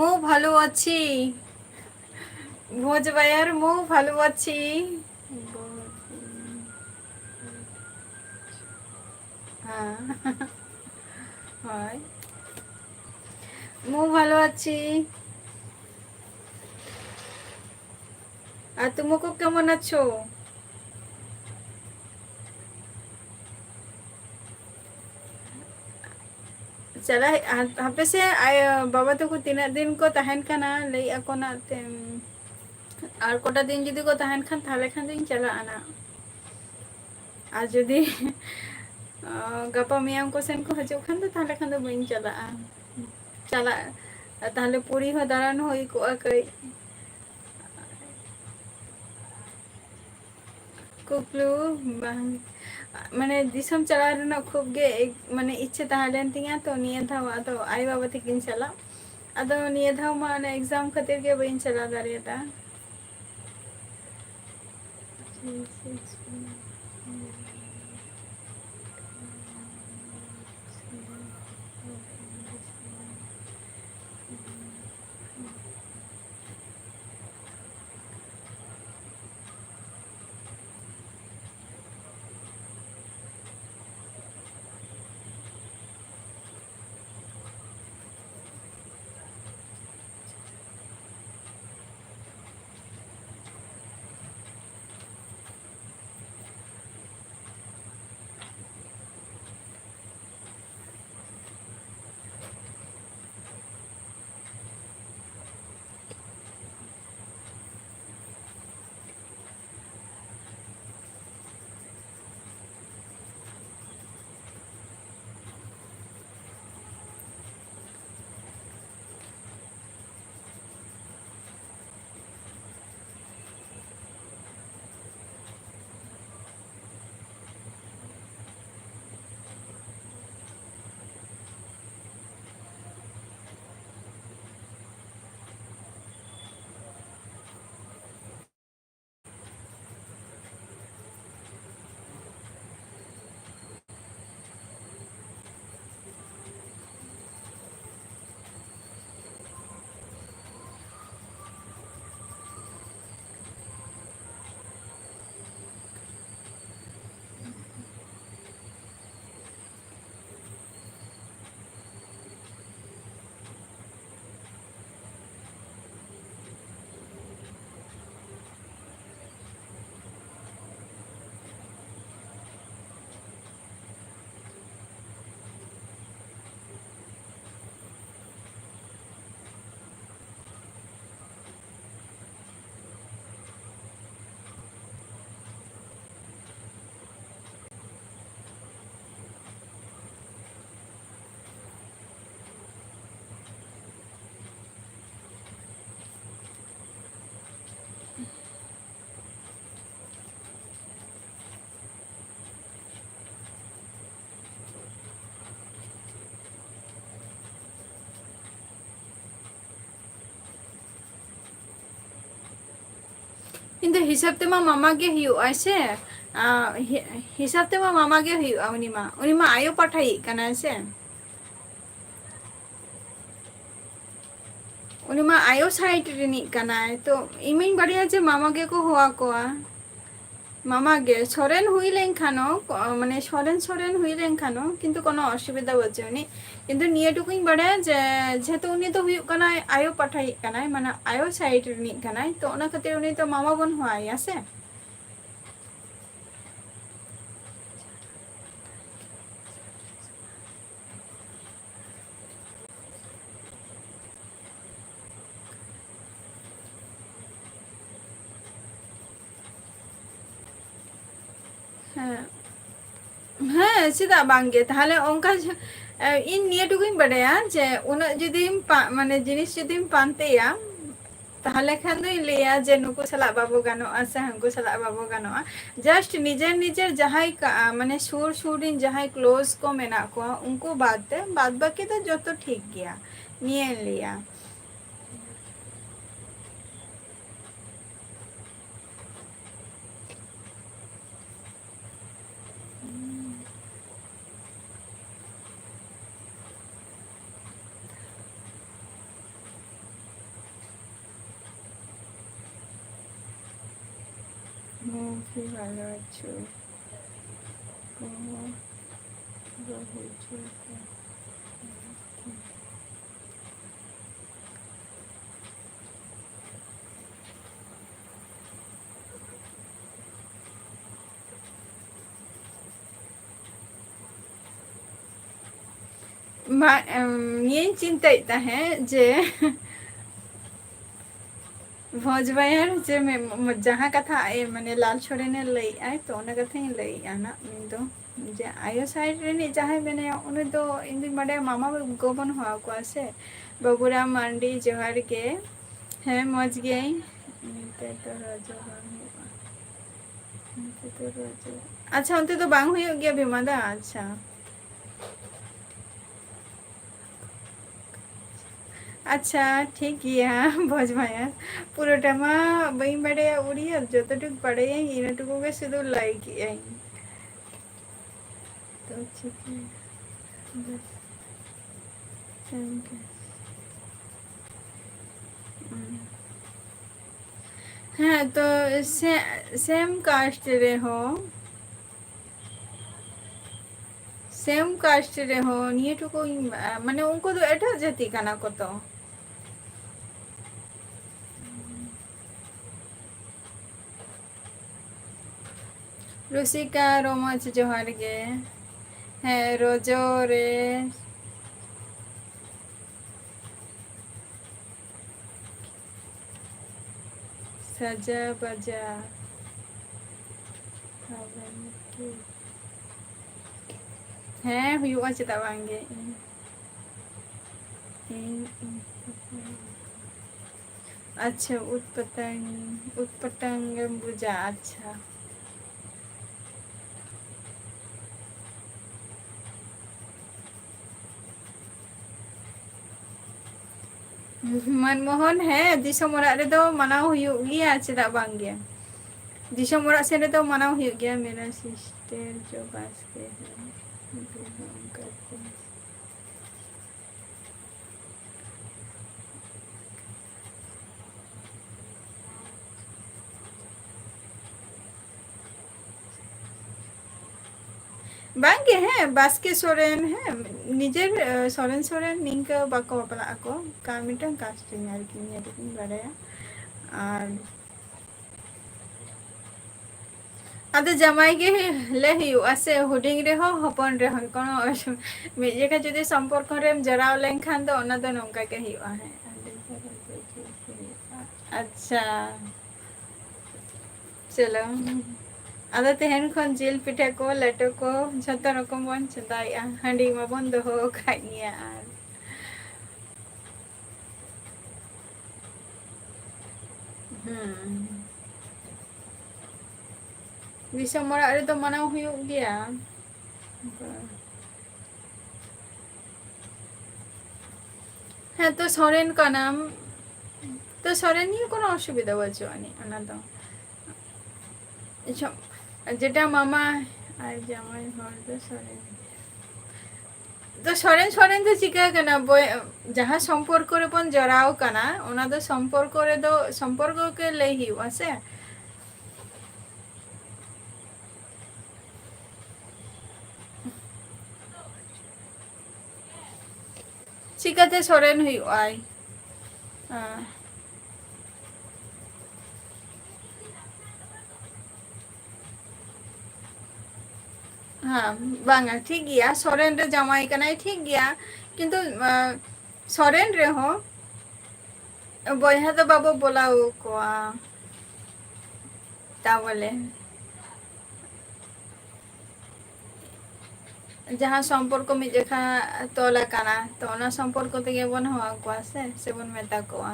ମୁଁ ଭଲ ଅଛି। ଭୋଜ ବାୟାର, ମୁଁ ଭଲ ଅଛି। ହଁ। ହଏ। ମୁଁ ଭଲ ଅଛି। ଆଉ ତୁମକୁ କେମନ ଅଛୁ? ᱪᱟᱞᱟᱜ, ᱦᱟ-, ᱦᱟᱯᱮ ᱥᱮ, ᱟᱭ-, ᱵᱟᱵᱟ ᱛᱟᱠᱚ ᱛᱤᱱᱟᱹᱜ ᱫᱤᱱ ᱠᱚ ᱛᱟᱦᱮᱱ ᱠᱟᱱᱟ, ᱞᱟᱹᱭᱮᱫ ᱟᱠᱚ ᱱᱟᱜ ᱛᱮᱢ, ᱟᱨ ᱠᱚᱴᱟ ᱫᱤᱱ ᱡᱩᱫᱤ ᱠᱚ ᱛᱟᱦᱮᱱ ᱠᱷᱟᱱ, ᱛᱟᱦᱞᱮ ᱠᱷᱟᱱ ᱫᱚᱧ ᱪᱟᱞᱟᱜᱼᱟ ᱱᱟᱜ᱾ ᱟᱨ ᱡᱩᱫᱤ, ᱚ, ᱜᱟᱯᱟ ᱢᱮᱭᱟᱝ ᱠᱚ ᱥᱮᱱ ᱠᱚ ᱦᱤᱡᱩᱜ ᱠᱷᱟᱱ ᱫᱚ, ᱛᱟᱦᱞᱮ ᱠᱷᱟᱱ ᱫᱚ ᱵᱟᱹᱧ ᱪᱟᱞᱟᱜᱼᱟ᱾ ᱪᱟᱞᱟᱜ, ᱛᱟᱦᱞᱮ ᱯᱩᱨᱤ ᱦᱚᱸ ᱫᱟᱬᱟᱱ ᱦᱩᱭ ᱠᱚᱜᱼᱟ ᱠᱟᱹᱡ᱾ ᱠᱩᱠᱞᱩ ᱵᱟᱝ, ᱢᱟᱱᱮ, ᱫᱤᱥᱚᱢ ᱪᱟᱞᱟᱣ ᱨᱮᱱᱟᱜ ᱠᱷᱩᱵ ᱜᱮ ᱮᱠ-, ᱢᱟᱱᱮ, ᱤᱪᱪᱷᱟᱹ ᱛᱟᱦᱮᱸ ᱞᱮᱱ ᱛᱤᱧᱟᱹ᱾ ᱛᱚ, ᱱᱤᱭᱟᱹ ᱫᱷᱟᱣ ᱟᱫᱚ ᱟᱭᱳ ᱵᱟᱵᱟ ᱛᱟᱹᱠᱤᱱ ᱥᱟᱞᱟᱜ, ᱟᱫᱚ ᱱᱤᱭᱟᱹ ᱫᱷᱟᱣ ᱢᱟ ᱚᱱᱮ exam ᱠᱷᱟᱹᱛᱤᱨ ᱜᱮ ᱵᱟᱹᱧ ᱪᱟᱞᱟᱣ ᱫᱟᱲᱮᱭᱟᱫᱟ᱾ ᱫᱚ ᱦᱤᱥᱟᱹᱵ ᱛᱮᱢᱟ ᱢᱟᱢᱟ ᱜᱮ ᱦᱩᱭᱩᱜᱼᱟᱭ ᱥᱮ᱾ ᱟᱸ, ᱦᱤ-, ᱦᱤᱥᱟᱹᱵ ᱛᱮᱢᱟ ᱢᱟᱢᱟ ᱜᱮ ᱦᱩᱭᱩᱜᱼᱟ, ᱩᱱᱤ ᱢᱟ, ᱩᱱᱤ ᱢᱟ ᱟᱭᱳ ᱯᱟᱴᱷᱟᱭᱤᱡ ᱠᱟᱱᱟᱭ ᱥᱮ᱾ ᱩᱱᱤ ᱢᱟ ᱟᱭᱳ side ᱨᱤᱱᱤᱡ ᱠᱟᱱᱟᱭ, ᱛᱚ ᱤᱧ ᱢᱟᱧ ᱵᱟᱲᱟᱭᱟ ᱡᱮ ᱢᱟᱢᱟ ᱜᱮᱠᱚ ᱦᱚᱦᱚ ᱟᱠᱚᱣᱟ᱾ ᱢᱟᱢᱟ ᱜᱮ, ᱥᱚᱨᱮᱱ ᱦᱩᱭ ᱞᱮᱱᱠᱷᱟᱱ ᱦᱚᱸ, ᱠᱚ-, ᱢᱟᱱᱮ ᱥᱚᱨᱮᱱ, ᱥᱚᱨᱮᱱ ᱦᱩᱭ ᱞᱮᱱᱠᱷᱟᱱ ᱦᱚᱸ ᱠᱤᱱᱛᱩ ᱠᱳᱱᱳ ᱚᱥᱩᱵᱤᱫᱷᱟ ᱵᱟᱹᱪᱩᱜ ᱟᱹᱱᱤᱡ᱾ ᱠᱤᱱᱛᱩ ᱱᱤᱭᱟᱹ ᱴᱩᱠᱩᱧ ᱵᱟᱲᱟᱭᱟ ᱡᱮ ᱡᱮᱦᱮᱛᱩ ᱩᱱᱤ ᱫᱚ ᱦᱩᱭᱩᱜ ᱠᱟᱱᱟᱭ ᱟᱭᱳ ᱯᱟᱴᱷᱟᱭᱤᱡ ᱠᱟᱱᱟᱭ, ᱢᱟᱱᱮ ᱟᱭᱳ side ᱨᱤᱱᱤᱡ ᱠᱟᱱᱟᱭ, ᱛᱚ ᱚᱱᱟ ᱠᱷᱟᱹᱛᱤᱨ ᱩᱱᱤ ᱫᱚ ᱢᱟᱢᱟ ᱵᱚᱱ ᱦᱚᱦᱚ ᱟᱭᱟ ᱥᱮ᱾ ᱦᱮᱸ᱾ ᱦᱮᱸ, ᱪᱮᱫᱟᱜ ᱵᱟᱝ ᱜᱮ? ᱛᱟᱦᱞᱮ ᱚᱱᱠᱟ ᱡᱷ-, ᱮ, ᱤᱧ ᱱᱤᱭᱟᱹ ᱴᱩᱠᱩᱧ ᱵᱟᱰᱟᱭᱟ ᱡᱮ ᱩᱱᱟᱹᱜ ᱡᱩᱫᱤᱢ ᱯᱟ-, ᱢᱟᱱᱮ ᱡᱤᱱᱤᱥ ᱡᱩᱫᱤᱢ ᱯᱟᱱᱛᱮᱭᱟ, ᱛᱟᱦᱞᱮ ᱠᱷᱟᱱ ᱫᱚᱧ ᱞᱟᱹᱭᱟ ᱡᱮ ᱱᱩᱠᱩ ᱥᱟᱞᱟᱜ ᱵᱟᱵᱚ ᱜᱟᱱᱚᱜᱼᱟ ᱥᱮ ᱦᱟᱹᱱᱠᱩ ᱥᱟᱞᱟᱜ ᱵᱟᱵᱚ ᱜᱟᱱᱚᱜᱼᱟ᱾ Just ᱱᱤᱡᱮᱨ ᱱᱤᱡᱮᱨ ᱡᱟᱦᱟᱸᱭ ᱠᱟ-, ᱢᱟᱱᱮ ᱥᱩᱨ ᱥᱩᱨ ᱨᱤᱱ ᱡᱟᱦᱟᱸᱭ close ᱠᱚ ᱢᱮᱱᱟᱜ ᱠᱚᱣᱟ, ᱩᱱᱠᱩ ᱵᱟᱫ ᱛᱮ ᱵᱟᱫ ᱵᱟᱹᱠᱤ ᱫᱚ ᱡᱚᱛᱚ ᱴᱷᱤᱠ ᱜᱮᱭᱟ, ᱱᱤᱭᱟᱹᱧ ᱞᱟᱹᱭᱟ᱾ মুভি ভালো আছো? কোনো বহু ছোট। ᱢᱟ, ᱮᱢ, ᱱᱤᱭᱟᱹᱧ ᱪᱤᱱᱛᱟᱹᱭᱮᱫ ᱛᱟᱦᱮᱸᱫ ᱡᱮ ᱵᱷᱚᱡᱽ ᱵᱟᱭᱟᱨ ᱡᱮ ᱢᱮ-, ᱢ-, ᱡᱟᱦᱟᱸ ᱠᱟᱛᱷᱟ ᱟᱡ, ᱢᱟᱱᱮ, ᱞᱟᱞ ᱥᱚᱨᱮᱱᱮ ᱞᱟᱹᱭᱮᱫᱼᱟᱭ, ᱛᱚ ᱚᱱᱟ ᱠᱟᱛᱷᱟᱧ ᱞᱟᱹᱭᱮᱫᱼᱟ ᱱᱟᱜ᱾ ᱩᱱᱤ ᱫᱚ ᱡᱮ ᱟᱭᱳ side ᱨᱤᱱᱤᱡ ᱡᱟᱦᱟᱸᱭ ᱢᱮᱱᱟᱭᱟ, ᱩᱱᱤ ᱫᱚ ᱤᱧ ᱫᱩᱧ ᱵᱟᱰᱟᱭᱟ ᱢᱟᱢᱟ ᱜᱚ ᱵᱚᱱ ᱦᱚᱦᱚ ᱟᱠᱚᱣᱟ ᱥᱮ, ᱵᱟᱹᱵᱩᱨᱟᱢ ᱢᱟᱱᱰᱤ, ᱡᱚᱦᱟᱨ ᱜᱮ᱾ ᱦᱮᱸ, ᱢᱚᱡᱽ ᱜᱤᱭᱟᱹᱧ᱾ ᱱᱤᱛᱚᱜ ᱫᱚ ᱨᱚᱡᱚ ᱵᱟᱝ ᱦᱩᱭᱩᱜᱼᱟ᱾ ᱱᱤᱛᱚᱜ ᱫᱚ ᱨᱚᱡᱚ᱾ ᱟᱪᱪᱷᱟ, ᱚᱱᱛᱮ ᱫᱚ ᱵᱟᱝ ᱦᱩᱭᱩᱜ ᱜᱮᱭᱟ ᱵᱷᱤᱢᱟ ᱫᱟ? ᱟᱪᱪᱷᱟ᱾ ᱟᱪᱪᱷᱟ, ᱴᱷᱤᱠ ᱜᱮᱭᱟ᱾ ᱵᱷᱚᱡᱽ ᱵᱷᱟᱭᱟᱥ᱾ ᱯᱩᱨᱟᱹᱴᱟ ᱢᱟ ᱵᱟᱹᱧ ᱵᱟᱰᱟᱭᱟ ᱩᱲᱤᱭᱟ, ᱡᱚᱛᱚᱴᱩᱠᱩ ᱵᱟᱰᱟᱭᱟᱹᱧ ᱤᱱᱟᱹᱴᱩᱠᱩ ᱜᱮ ᱥᱩᱫᱷᱩ ᱞᱟᱹᱭ ᱠᱮᱜᱼᱟᱹᱧ᱾ ᱛᱚ ᱪᱤᱠᱟᱹ? ᱵᱟᱥ᱾ ᱥᱮᱢ ᱜᱮ᱾ ᱦᱩᱸ᱾ ᱦᱮᱸ, ᱛᱚ ᱥᱮ-, same caste ᱨᱮᱦᱚᱸ, same caste ᱨᱮᱦᱚᱸ ᱱᱤᱭᱟᱹ ᱴᱩᱠᱩᱧ, ᱢᱟᱱᱮ ᱩᱱᱠᱩ ᱫᱚ ᱮᱴᱟᱜ ᱡᱟᱹᱛᱤ ᱠᱟᱱᱟ ᱠᱚ ᱛᱚ᱾ ᱨᱩᱥᱤᱠᱟ ᱨᱚᱢᱚᱡᱽ ᱡᱚᱦᱟᱨ ᱜᱮ᱾ ᱦᱮᱸ, ᱨᱚᱡᱚ ᱨᱮ ᱥᱟᱡᱟ ᱵᱟᱡᱟ᱾ ᱦᱮᱸ, ᱦᱩᱭᱩᱜᱼᱟ, ᱪᱮᱫᱟᱜ ᱵᱟᱝ ᱜᱮ᱾ ᱤᱧ, ᱤᱧ, ᱤᱧ᱾ ᱟᱪᱪᱷᱟ, ᱩᱫ ᱯᱟᱛᱟᱝ, ᱩᱫ ᱯᱟᱛᱟᱝ ᱜᱮᱢ ᱵᱩᱡᱟ, ᱟᱪᱪᱷᱟ᱾ ᱢᱟᱱᱢᱳᱦᱚᱱ, ᱦᱮᱸ, ᱫᱤᱥᱚᱢ ᱚᱲᱟᱜ ᱨᱮᱫᱚ ᱢᱟᱱᱟᱣ ᱦᱩᱭᱩᱜ ᱜᱮᱭᱟ, ᱪᱮᱫᱟᱜ ᱵᱟᱝ ᱜᱮ? ᱫᱤᱥᱚᱢ ᱚᱲᱟᱜ ᱥᱮᱱ ᱨᱮᱫᱚ ᱢᱟᱱᱟᱣ ᱦᱩᱭᱩᱜ ᱜᱮᱭᱟ, ᱢᱮᱨᱟ ᱥᱤᱥᱴᱟᱨ ᱡᱚ ᱵᱟᱥᱠᱮ, ᱦᱮᱸ, ᱚᱱᱠᱟ ᱜᱮ᱾ ᱵᱟᱝᱜᱮ, ᱦᱮᱸ, ᱵᱟᱥᱠᱮ ᱥᱚᱨᱮᱱ, ᱦᱮᱸ, ᱱᱤᱡᱮᱨ, ᱮ, ᱥᱚᱨᱮᱱ ᱥᱚᱨᱮᱱ ᱱᱤᱝᱠᱟᱹ ᱵᱟᱠᱚ ᱵᱟᱯᱞᱟᱜ ᱟᱠᱚ, ᱠᱟᱨ ᱢᱤᱫᱴᱟᱝ caste ᱨᱮᱱ ᱟᱨᱠᱤ, ᱱᱤᱭᱟᱹ ᱴᱩᱠᱩᱧ ᱵᱟᱲᱟᱭᱟ᱾ ᱟᱨ ᱟᱫᱚ ᱡᱟᱢᱟᱭ ᱜᱮ ᱞᱮ ᱦᱩᱭᱩᱜᱼᱟ ᱥᱮ, ᱦᱩᱰᱤᱧ ᱨᱮᱦᱚᱸ ᱦᱚᱯᱚᱱ ᱨᱮᱦᱚᱸ ᱠᱳᱱᱳ ᱚᱥᱩ-, ᱢᱤᱫ ᱡᱚᱠᱷᱟ ᱡᱩᱫᱤ ᱥᱚᱢᱯᱚᱨᱠᱚ ᱨᱮᱢ ᱡᱚᱲᱟᱣ ᱞᱮᱱᱠᱷᱟᱱ ᱫᱚ ᱚᱱᱟ ᱫᱚ ᱱᱚᱝᱠᱟ ᱜᱮ ᱦᱩᱭᱩᱜᱼᱟ᱾ ᱦᱮᱸ, ᱟᱹᱰᱤ ᱪᱚᱨᱚᱠ ᱜᱮ ᱦᱩᱭᱩᱜᱼᱟ᱾ ᱟᱪᱪᱷᱟ, ᱪᱚᱞᱚ, ᱟᱫᱚ ᱛᱮᱦᱮᱧ ᱠᱷᱚᱱ ᱡᱤᱞ ᱯᱤᱴᱷᱟᱹ ᱠᱚ, ᱞᱮᱴᱚ ᱠᱚ ᱡᱷᱚᱛᱚ ᱨᱚᱠᱚᱢ ᱵᱚᱱ ᱪᱚᱸᱫᱟᱭᱮᱜᱼᱟ, ᱦᱟᱺᱰᱤ ᱢᱟᱵᱚᱱ ᱫᱚᱦᱚ ᱟᱠᱟᱫ ᱜᱮᱭᱟ᱾ ᱟᱨ ᱦᱩᱸ᱾ ᱫᱤᱥᱚᱢ ᱚᱲᱟᱜ ᱨᱮᱫᱚ ᱢᱟᱱᱟᱣ ᱦᱩᱭᱩᱜ ᱜᱮᱭᱟ᱾ ᱦᱮᱸ, ᱛᱚ ᱥᱚᱨᱮᱱ ᱠᱟᱱᱟᱢ, ᱛᱚ ᱥᱚᱨᱮᱱ ᱱᱤᱭᱮ ᱠᱳᱱᱳ ᱚᱥᱩᱵᱤᱫᱷᱟ ᱵᱟᱹᱪᱩᱜ ᱟᱹᱱᱤᱡ, ᱚᱱᱟ ᱫᱚ᱾ ᱟᱪᱪᱷᱟ, ᱡᱮᱴᱟ ᱢᱟᱢᱟ ᱟᱨ ᱡᱟᱶᱟᱭ ᱦᱚᱲ ᱫᱚ ᱥᱚᱨᱮᱱ᱾ ᱛᱚ ᱥᱚᱨᱮᱱ, ᱥᱚᱨᱮᱱ ᱫᱚ ᱪᱤᱠᱟᱹ ᱠᱟᱱᱟ? ᱵᱚᱭ-, ᱡᱟᱦᱟᱸ ᱥᱚᱢᱯᱚᱨᱠᱚ ᱨᱮᱵᱚᱱ ᱡᱚᱲᱟᱣ ᱠᱟᱱᱟ, ᱚᱱᱟ ᱫᱚ ᱥᱚᱢᱯᱚᱨᱠᱚ ᱨᱮᱫᱚ, ᱥᱚᱢᱯᱚᱨᱠᱚ ᱜᱮ ᱞᱟᱹᱭ ᱦᱩᱭᱩᱜᱼᱟ ᱥᱮ᱾ ᱪᱤᱠᱟᱹᱛᱮ ᱥᱚᱨᱮᱱ ᱦᱩᱭᱩᱜᱼᱟᱭ? ᱦᱮᱸ᱾ ᱦᱮᱸ, ᱵᱟᱝᱟ, ᱴᱷᱤᱠ ᱜᱮᱭᱟ, ᱥᱚᱨᱮᱱ ᱨᱮ ᱡᱟᱶᱟᱭ ᱠᱟᱱᱟᱭ, ᱴᱷᱤᱠ ᱜᱮᱭᱟ, ᱠᱤᱱᱛᱩ, ᱟᱸ, ᱥᱚᱨᱮᱱ ᱨᱮᱦᱚᱸ ᱵᱚᱭᱦᱟ ᱫᱚ ᱵᱟᱵᱚ ᱵᱚᱞᱟᱣ ᱠᱚᱣᱟ᱾ ᱛᱟᱵᱚᱞᱮ ᱡᱟᱦᱟᱸ ᱥᱚᱢᱯᱚᱨᱠᱚ ᱢᱤᱫ ᱡᱚᱠᱷᱟ ᱛᱚᱞ ᱟᱠᱟᱱᱟ, ᱛᱚ ᱚᱱᱟ ᱥᱚᱢᱯᱚᱨᱠᱚ ᱛᱮᱜᱮ ᱵᱚᱱ ᱦᱚᱦᱚ ᱟᱠᱚᱣᱟ ᱥᱮ, ᱥᱮᱵᱚᱱ ᱢᱮᱛᱟ ᱠᱚᱣᱟ᱾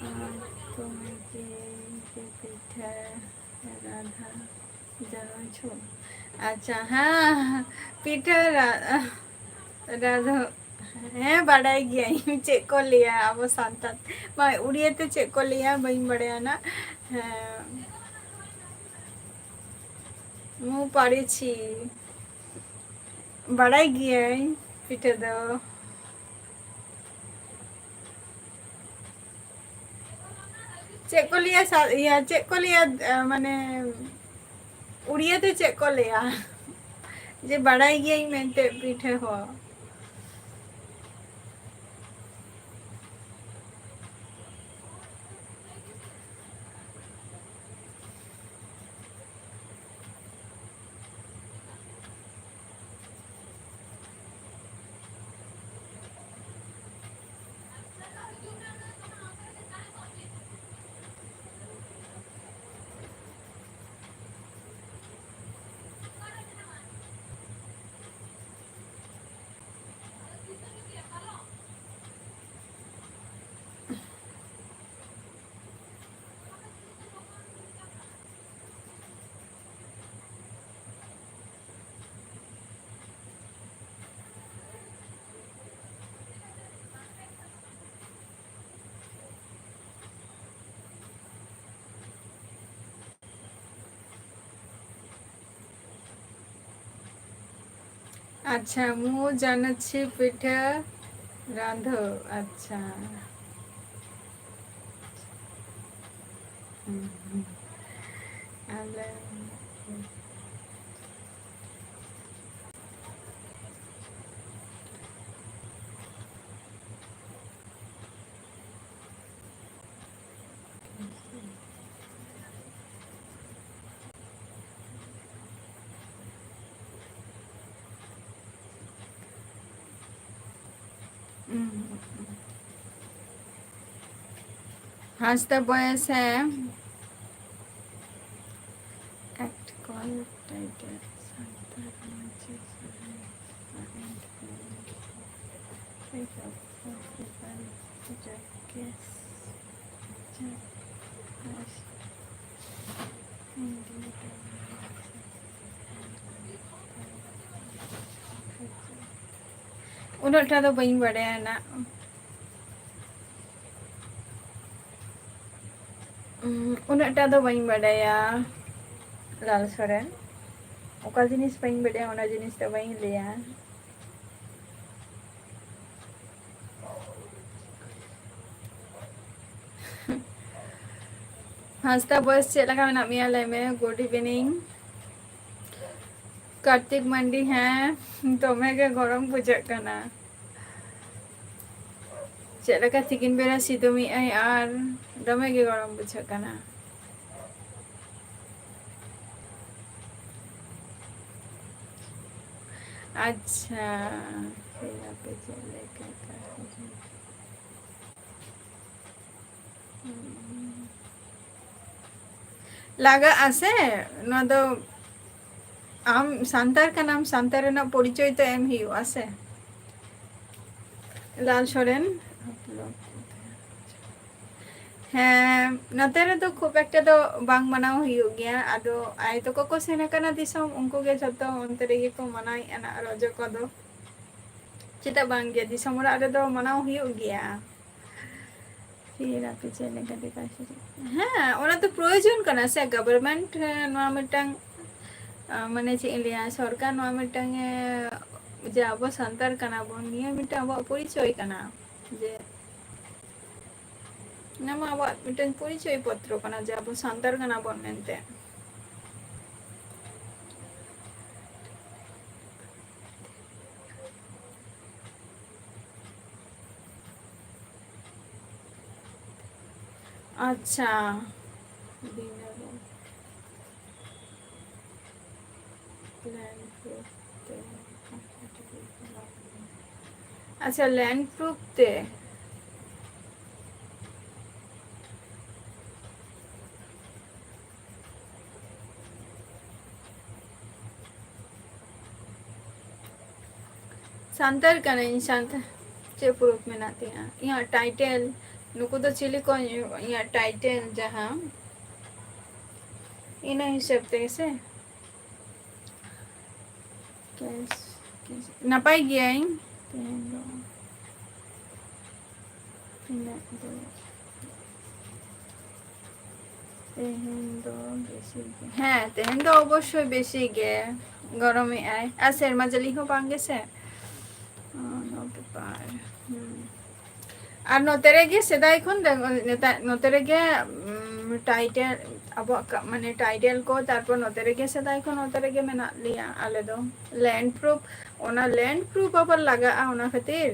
ᱟᱨ ᱛᱚᱢᱮ ᱡᱮ ᱯᱤᱴᱷᱟᱹ ᱨᱟᱫᱷᱟ ᱡᱟᱱᱣᱟ ᱪᱷᱩ᱾ ᱟᱪᱪᱷᱟ, ᱦᱮᱸ, ᱯᱤᱴᱷᱟᱹ ᱨᱟ-, ᱨᱟᱫᱷᱟ, ᱦᱮᱸ, ᱵᱟᱰᱟᱭ ᱜᱤᱭᱟᱹᱧ ᱪᱮᱫ ᱠᱚ ᱞᱟᱹᱭᱟ ᱟᱵᱚ ᱥᱟᱱᱛᱟᱲ, ᱵᱟᱝ, ᱩᱲᱤᱭᱟ ᱛᱮ ᱪᱮᱫ ᱠᱚ ᱞᱟᱹᱭᱟ ᱵᱟᱹᱧ ᱵᱟᱰᱟᱭᱟ ᱱᱟ᱾ ᱦᱮᱸ, ᱢᱩ ᱯᱟᱲᱤᱪᱷᱤ, ᱵᱟᱰᱟᱭ ᱜᱤᱭᱟᱹᱧ ᱯᱤᱴᱷᱟᱹ ᱫᱚ᱾ ᱪᱮᱫ ᱠᱚ ᱞᱟᱹᱭᱟ ᱥᱟ-, ᱤᱭᱟᱹ, ᱪᱮᱫ ᱠᱚ ᱞᱟᱹᱭᱟ, ᱮ, ᱢᱟᱱᱮ, ᱩᱲᱤᱭᱟ ᱛᱮ ᱪᱮᱫ ᱠᱚ ᱞᱟᱹᱭᱟ? ᱡᱮ ᱵᱟᱲᱟᱭ ᱜᱤᱭᱟᱹᱧ ᱢᱮᱱᱛᱮ ᱯᱤᱴᱷᱟᱹ ᱦᱚᱸ᱾ ᱟᱪᱪᱷᱟ, ᱢᱩ ᱡᱟᱱᱟᱪᱷᱤ ᱯᱤᱴᱷᱟᱹ ᱨᱟᱸᱫᱷᱟᱹᱣ᱾ ᱟᱪᱪᱷᱟ᱾ ᱦᱩᱸ, ᱦᱩᱸ᱾ ᱟᱞᱮ ᱦᱟᱸᱥᱫᱟ ᱵᱚᱭᱮᱥ ᱦᱮᱸ᱾ Act call title ᱥᱟᱱᱛᱟᱲ ᱢᱟᱹᱡᱷᱤ ᱥᱚᱨᱮᱱ ᱥᱟᱶᱦᱮᱫ ᱠᱟᱹᱢᱤ ᱠᱚ ᱮᱛᱚᱦᱚᱵ ᱠᱚ ᱥᱮ ᱵᱟᱝ ᱡᱟᱠᱮᱥ ᱡᱟᱠᱮᱥ ᱤᱱᱰᱤᱭᱟ ᱩᱱᱟᱹᱜ ᱴᱟ ᱫᱚ ᱵᱟᱹᱧ ᱵᱟᱲᱟᱭᱟ ᱱᱟᱜ᱾ ᱩᱸ, ᱩᱱᱟᱹᱜ ᱴᱟ ᱫᱚ ᱵᱟᱹᱧ ᱵᱟᱰᱟᱭᱟ ᱞᱟᱞ ᱥᱚᱨᱮᱱ᱾ ᱚᱠᱟ ᱡᱤᱱᱤᱥ ᱵᱟᱹᱧ ᱵᱟᱰᱟᱭᱟ, ᱚᱱᱟ ᱡᱤᱱᱤᱥ ᱫᱚ ᱵᱟᱹᱧ ᱞᱟᱹᱭᱟ᱾ ᱦᱟᱸᱥᱫᱟ ᱵᱚᱭᱮᱥ, ᱪᱮᱫ ᱞᱮᱠᱟ ᱢᱮᱱᱟᱜ ᱢᱮᱭᱟ? ᱞᱟᱹᱭ ᱢᱮ᱾ Good evening ᱠᱟᱨᱛᱤᱠ ᱢᱟᱱᱰᱤ᱾ ᱦᱮᱸ, ᱫᱚᱢᱮ ᱜᱮ ᱜᱚᱨᱚᱢ ᱵᱩᱡᱷᱟᱹᱜ ᱠᱟᱱᱟ᱾ ᱪᱮᱫ ᱞᱮᱠᱟ ᱛᱤᱠᱤᱱ ᱵᱮᱲᱟ ᱥᱤᱛᱩᱝ ᱮᱜ ᱟᱭ ᱟᱨ ᱫᱚᱢᱮ ᱜᱮ ᱜᱚᱨᱚᱢ ᱵᱩᱡᱷᱟᱹᱜ ᱠᱟᱱᱟ᱾ ᱟᱪᱪᱷᱟ, ᱴᱷᱤᱠ ᱟᱯᱮ ᱪᱮᱫ ᱞᱮᱠᱟ ᱛᱟᱦᱮᱸ? ᱞᱟᱜᱟᱜᱼᱟ ᱥᱮ, ᱱᱚᱣᱟ ᱫᱚ ᱟᱢ ᱥᱟᱱᱛᱟᱲ ᱠᱟᱱᱟᱢ, ᱥᱟᱱᱛᱟᱲ ᱨᱮᱱᱟᱜ ᱯᱚᱨᱤᱪᱚᱭ ᱛᱚ ᱮᱢ ᱦᱩᱭᱩᱜᱼᱟ ᱥᱮ᱾ ᱞᱟᱞ ᱥᱚᱨᱮᱱ᱾ ᱦᱮᱸ, ᱱᱚᱛᱮ ᱨᱮᱫᱚ ᱠᱷᱩᱵ ᱮᱠᱴᱟ ᱫᱚ ᱵᱟᱝ ᱢᱟᱱᱟᱣ ᱦᱩᱭᱩᱜ ᱜᱮᱭᱟ᱾ ᱟᱫᱚ ᱟᱭᱳ ᱛᱟᱠᱚ ᱠᱚ ᱥᱮᱱ ᱟᱠᱟᱱᱟ ᱫᱤᱥᱚᱢ, ᱩᱱᱠᱩ ᱜᱮ ᱡᱷᱚᱛᱚ ᱚᱱᱛᱮ ᱨᱮᱜᱮ ᱠᱚ ᱢᱟᱱᱟᱣᱮᱫᱼᱟ ᱱᱟᱜ ᱨᱚᱡᱚ ᱠᱚᱫᱚ᱾ ᱪᱮᱫᱟᱜ ᱵᱟᱝ ᱜᱮ, ᱫᱤᱥᱚᱢ ᱚᱲᱟᱜ ᱨᱮᱫᱚ ᱢᱟᱱᱟᱣ ᱦᱩᱭᱩᱜ ᱜᱮᱭᱟ᱾ ᱯᱷᱤᱨ ᱟᱯᱮ ᱪᱮᱫ ᱞᱮᱠᱟ ᱛᱮ ᱯᱟᱥᱮ ᱨᱮ? ᱦᱮᱸ, ᱚᱱᱟ ᱫᱚ ᱯᱨᱚᱭᱳᱡᱚᱱ ᱠᱟᱱᱟ ᱥᱮ, government, ᱮ, ᱱᱚᱣᱟ ᱢᱤᱫᱴᱟᱝ, ᱟ, ᱢᱟᱱᱮ ᱪᱮᱫ ᱤᱧ ᱞᱟᱹᱭᱟ, ᱥᱚᱨᱠᱟᱨ ᱱᱚᱣᱟ ᱢᱤᱫᱴᱟᱝ ᱮ ᱡᱮ ᱟᱵᱚ ᱥᱟᱱᱛᱟᱲ ᱠᱟᱱᱟ ᱵᱚᱱ, ᱱᱤᱭᱟᱹ ᱢᱤᱫᱴᱟᱝ ᱟᱵᱚᱣᱟᱜ ᱯᱚᱨᱤᱪᱚᱭ ᱠᱟᱱᱟ, ᱡᱮ ᱚᱱᱟ ᱢᱟ ᱟᱵᱚᱣᱟᱜ ᱢᱤᱫᱴᱟᱝ ᱯᱚᱨᱤᱪᱚᱭ ᱯᱚᱛᱨᱚ ᱠᱟᱱᱟ ᱡᱮ ᱟᱵᱚ ᱥᱟᱱᱛᱟᱲ ᱠᱟᱱᱟ ᱵᱚᱱ ᱢᱮᱱᱛᱮ᱾ ᱟᱪᱪᱷᱟ, ᱵᱤᱱᱟᱹ ᱨᱚᱲ᱾ Land proof ᱛᱮ᱾ ᱟᱪᱪᱷᱟ, land proof ᱛᱮ᱾ ᱥᱟᱱᱛᱟᱲ ᱠᱟᱹᱱᱟᱹᱧ, ᱥᱟᱱᱛᱟᱲ᱾ ᱪᱮᱫ proof ᱢᱮᱱᱟᱜ ᱛᱤᱧᱟᱹ? ᱤᱧᱟᱹᱜ title, ᱱᱩᱠᱩ ᱫᱚ ᱪᱤᱞᱤ ᱠᱚ? ᱤᱧᱟᱹᱜ title ᱡᱟᱦᱟᱸ, ᱤᱱᱟᱹ ᱦᱤᱥᱟᱹᱵ ᱛᱮᱜᱮ ᱥᱮ᱾ ᱠᱮᱥ, ᱠᱮᱥ, ᱱᱟᱯᱟᱭ ᱜᱤᱭᱟᱹᱧ᱾ ᱛᱮᱦᱮᱧ ᱫᱚ ᱛᱤᱱᱟᱹᱜ ᱫᱚ, ᱛᱮᱦᱮᱧ ᱫᱚ ᱵᱮᱥᱤ ᱜᱮ, ᱦᱮᱸ, ᱛᱮᱦᱮᱧ ᱫᱚ ᱚᱵᱚᱥᱥᱳᱭ ᱵᱮᱥᱤ ᱜᱮ ᱜᱚᱨᱚᱢᱮᱜᱼᱟᱭ᱾ ᱟᱨ ᱥᱮᱨᱢᱟ ᱡᱟᱹᱲᱤ ᱦᱚᱸ ᱵᱟᱝ ᱜᱮᱥᱮ᱾ ᱚᱱᱟ ᱵᱮᱯᱟᱨ᱾ ᱦᱩᱸ᱾ ᱟᱨ ᱱᱚᱛᱮ ᱨᱮᱜᱮ ᱥᱮᱫᱟᱭ ᱠᱷᱚᱱ ᱫᱚ, ᱱᱮᱛᱟᱨ ᱱᱚᱛᱮ ᱨᱮᱜᱮ, ᱩᱢ, title, ᱟᱵᱚᱣᱟᱜ ᱠᱟ-, ᱢᱟᱱᱮ title ᱠᱚ, ᱛᱟᱨᱯᱚᱨ ᱱᱚᱛᱮ ᱨᱮᱜᱮ ᱥᱮᱫᱟᱭ ᱠᱷᱚᱱ ᱱᱚᱛᱮ ᱨᱮᱜᱮ ᱢᱮᱱᱟᱜ ᱞᱮᱭᱟ ᱟᱞᱮ ᱫᱚ᱾ Land proof, ᱚᱱᱟ land proof ᱟᱵᱟᱨ ᱞᱟᱜᱟᱜᱼᱟ, ᱚᱱᱟ ᱠᱷᱟᱹᱛᱤᱨ᱾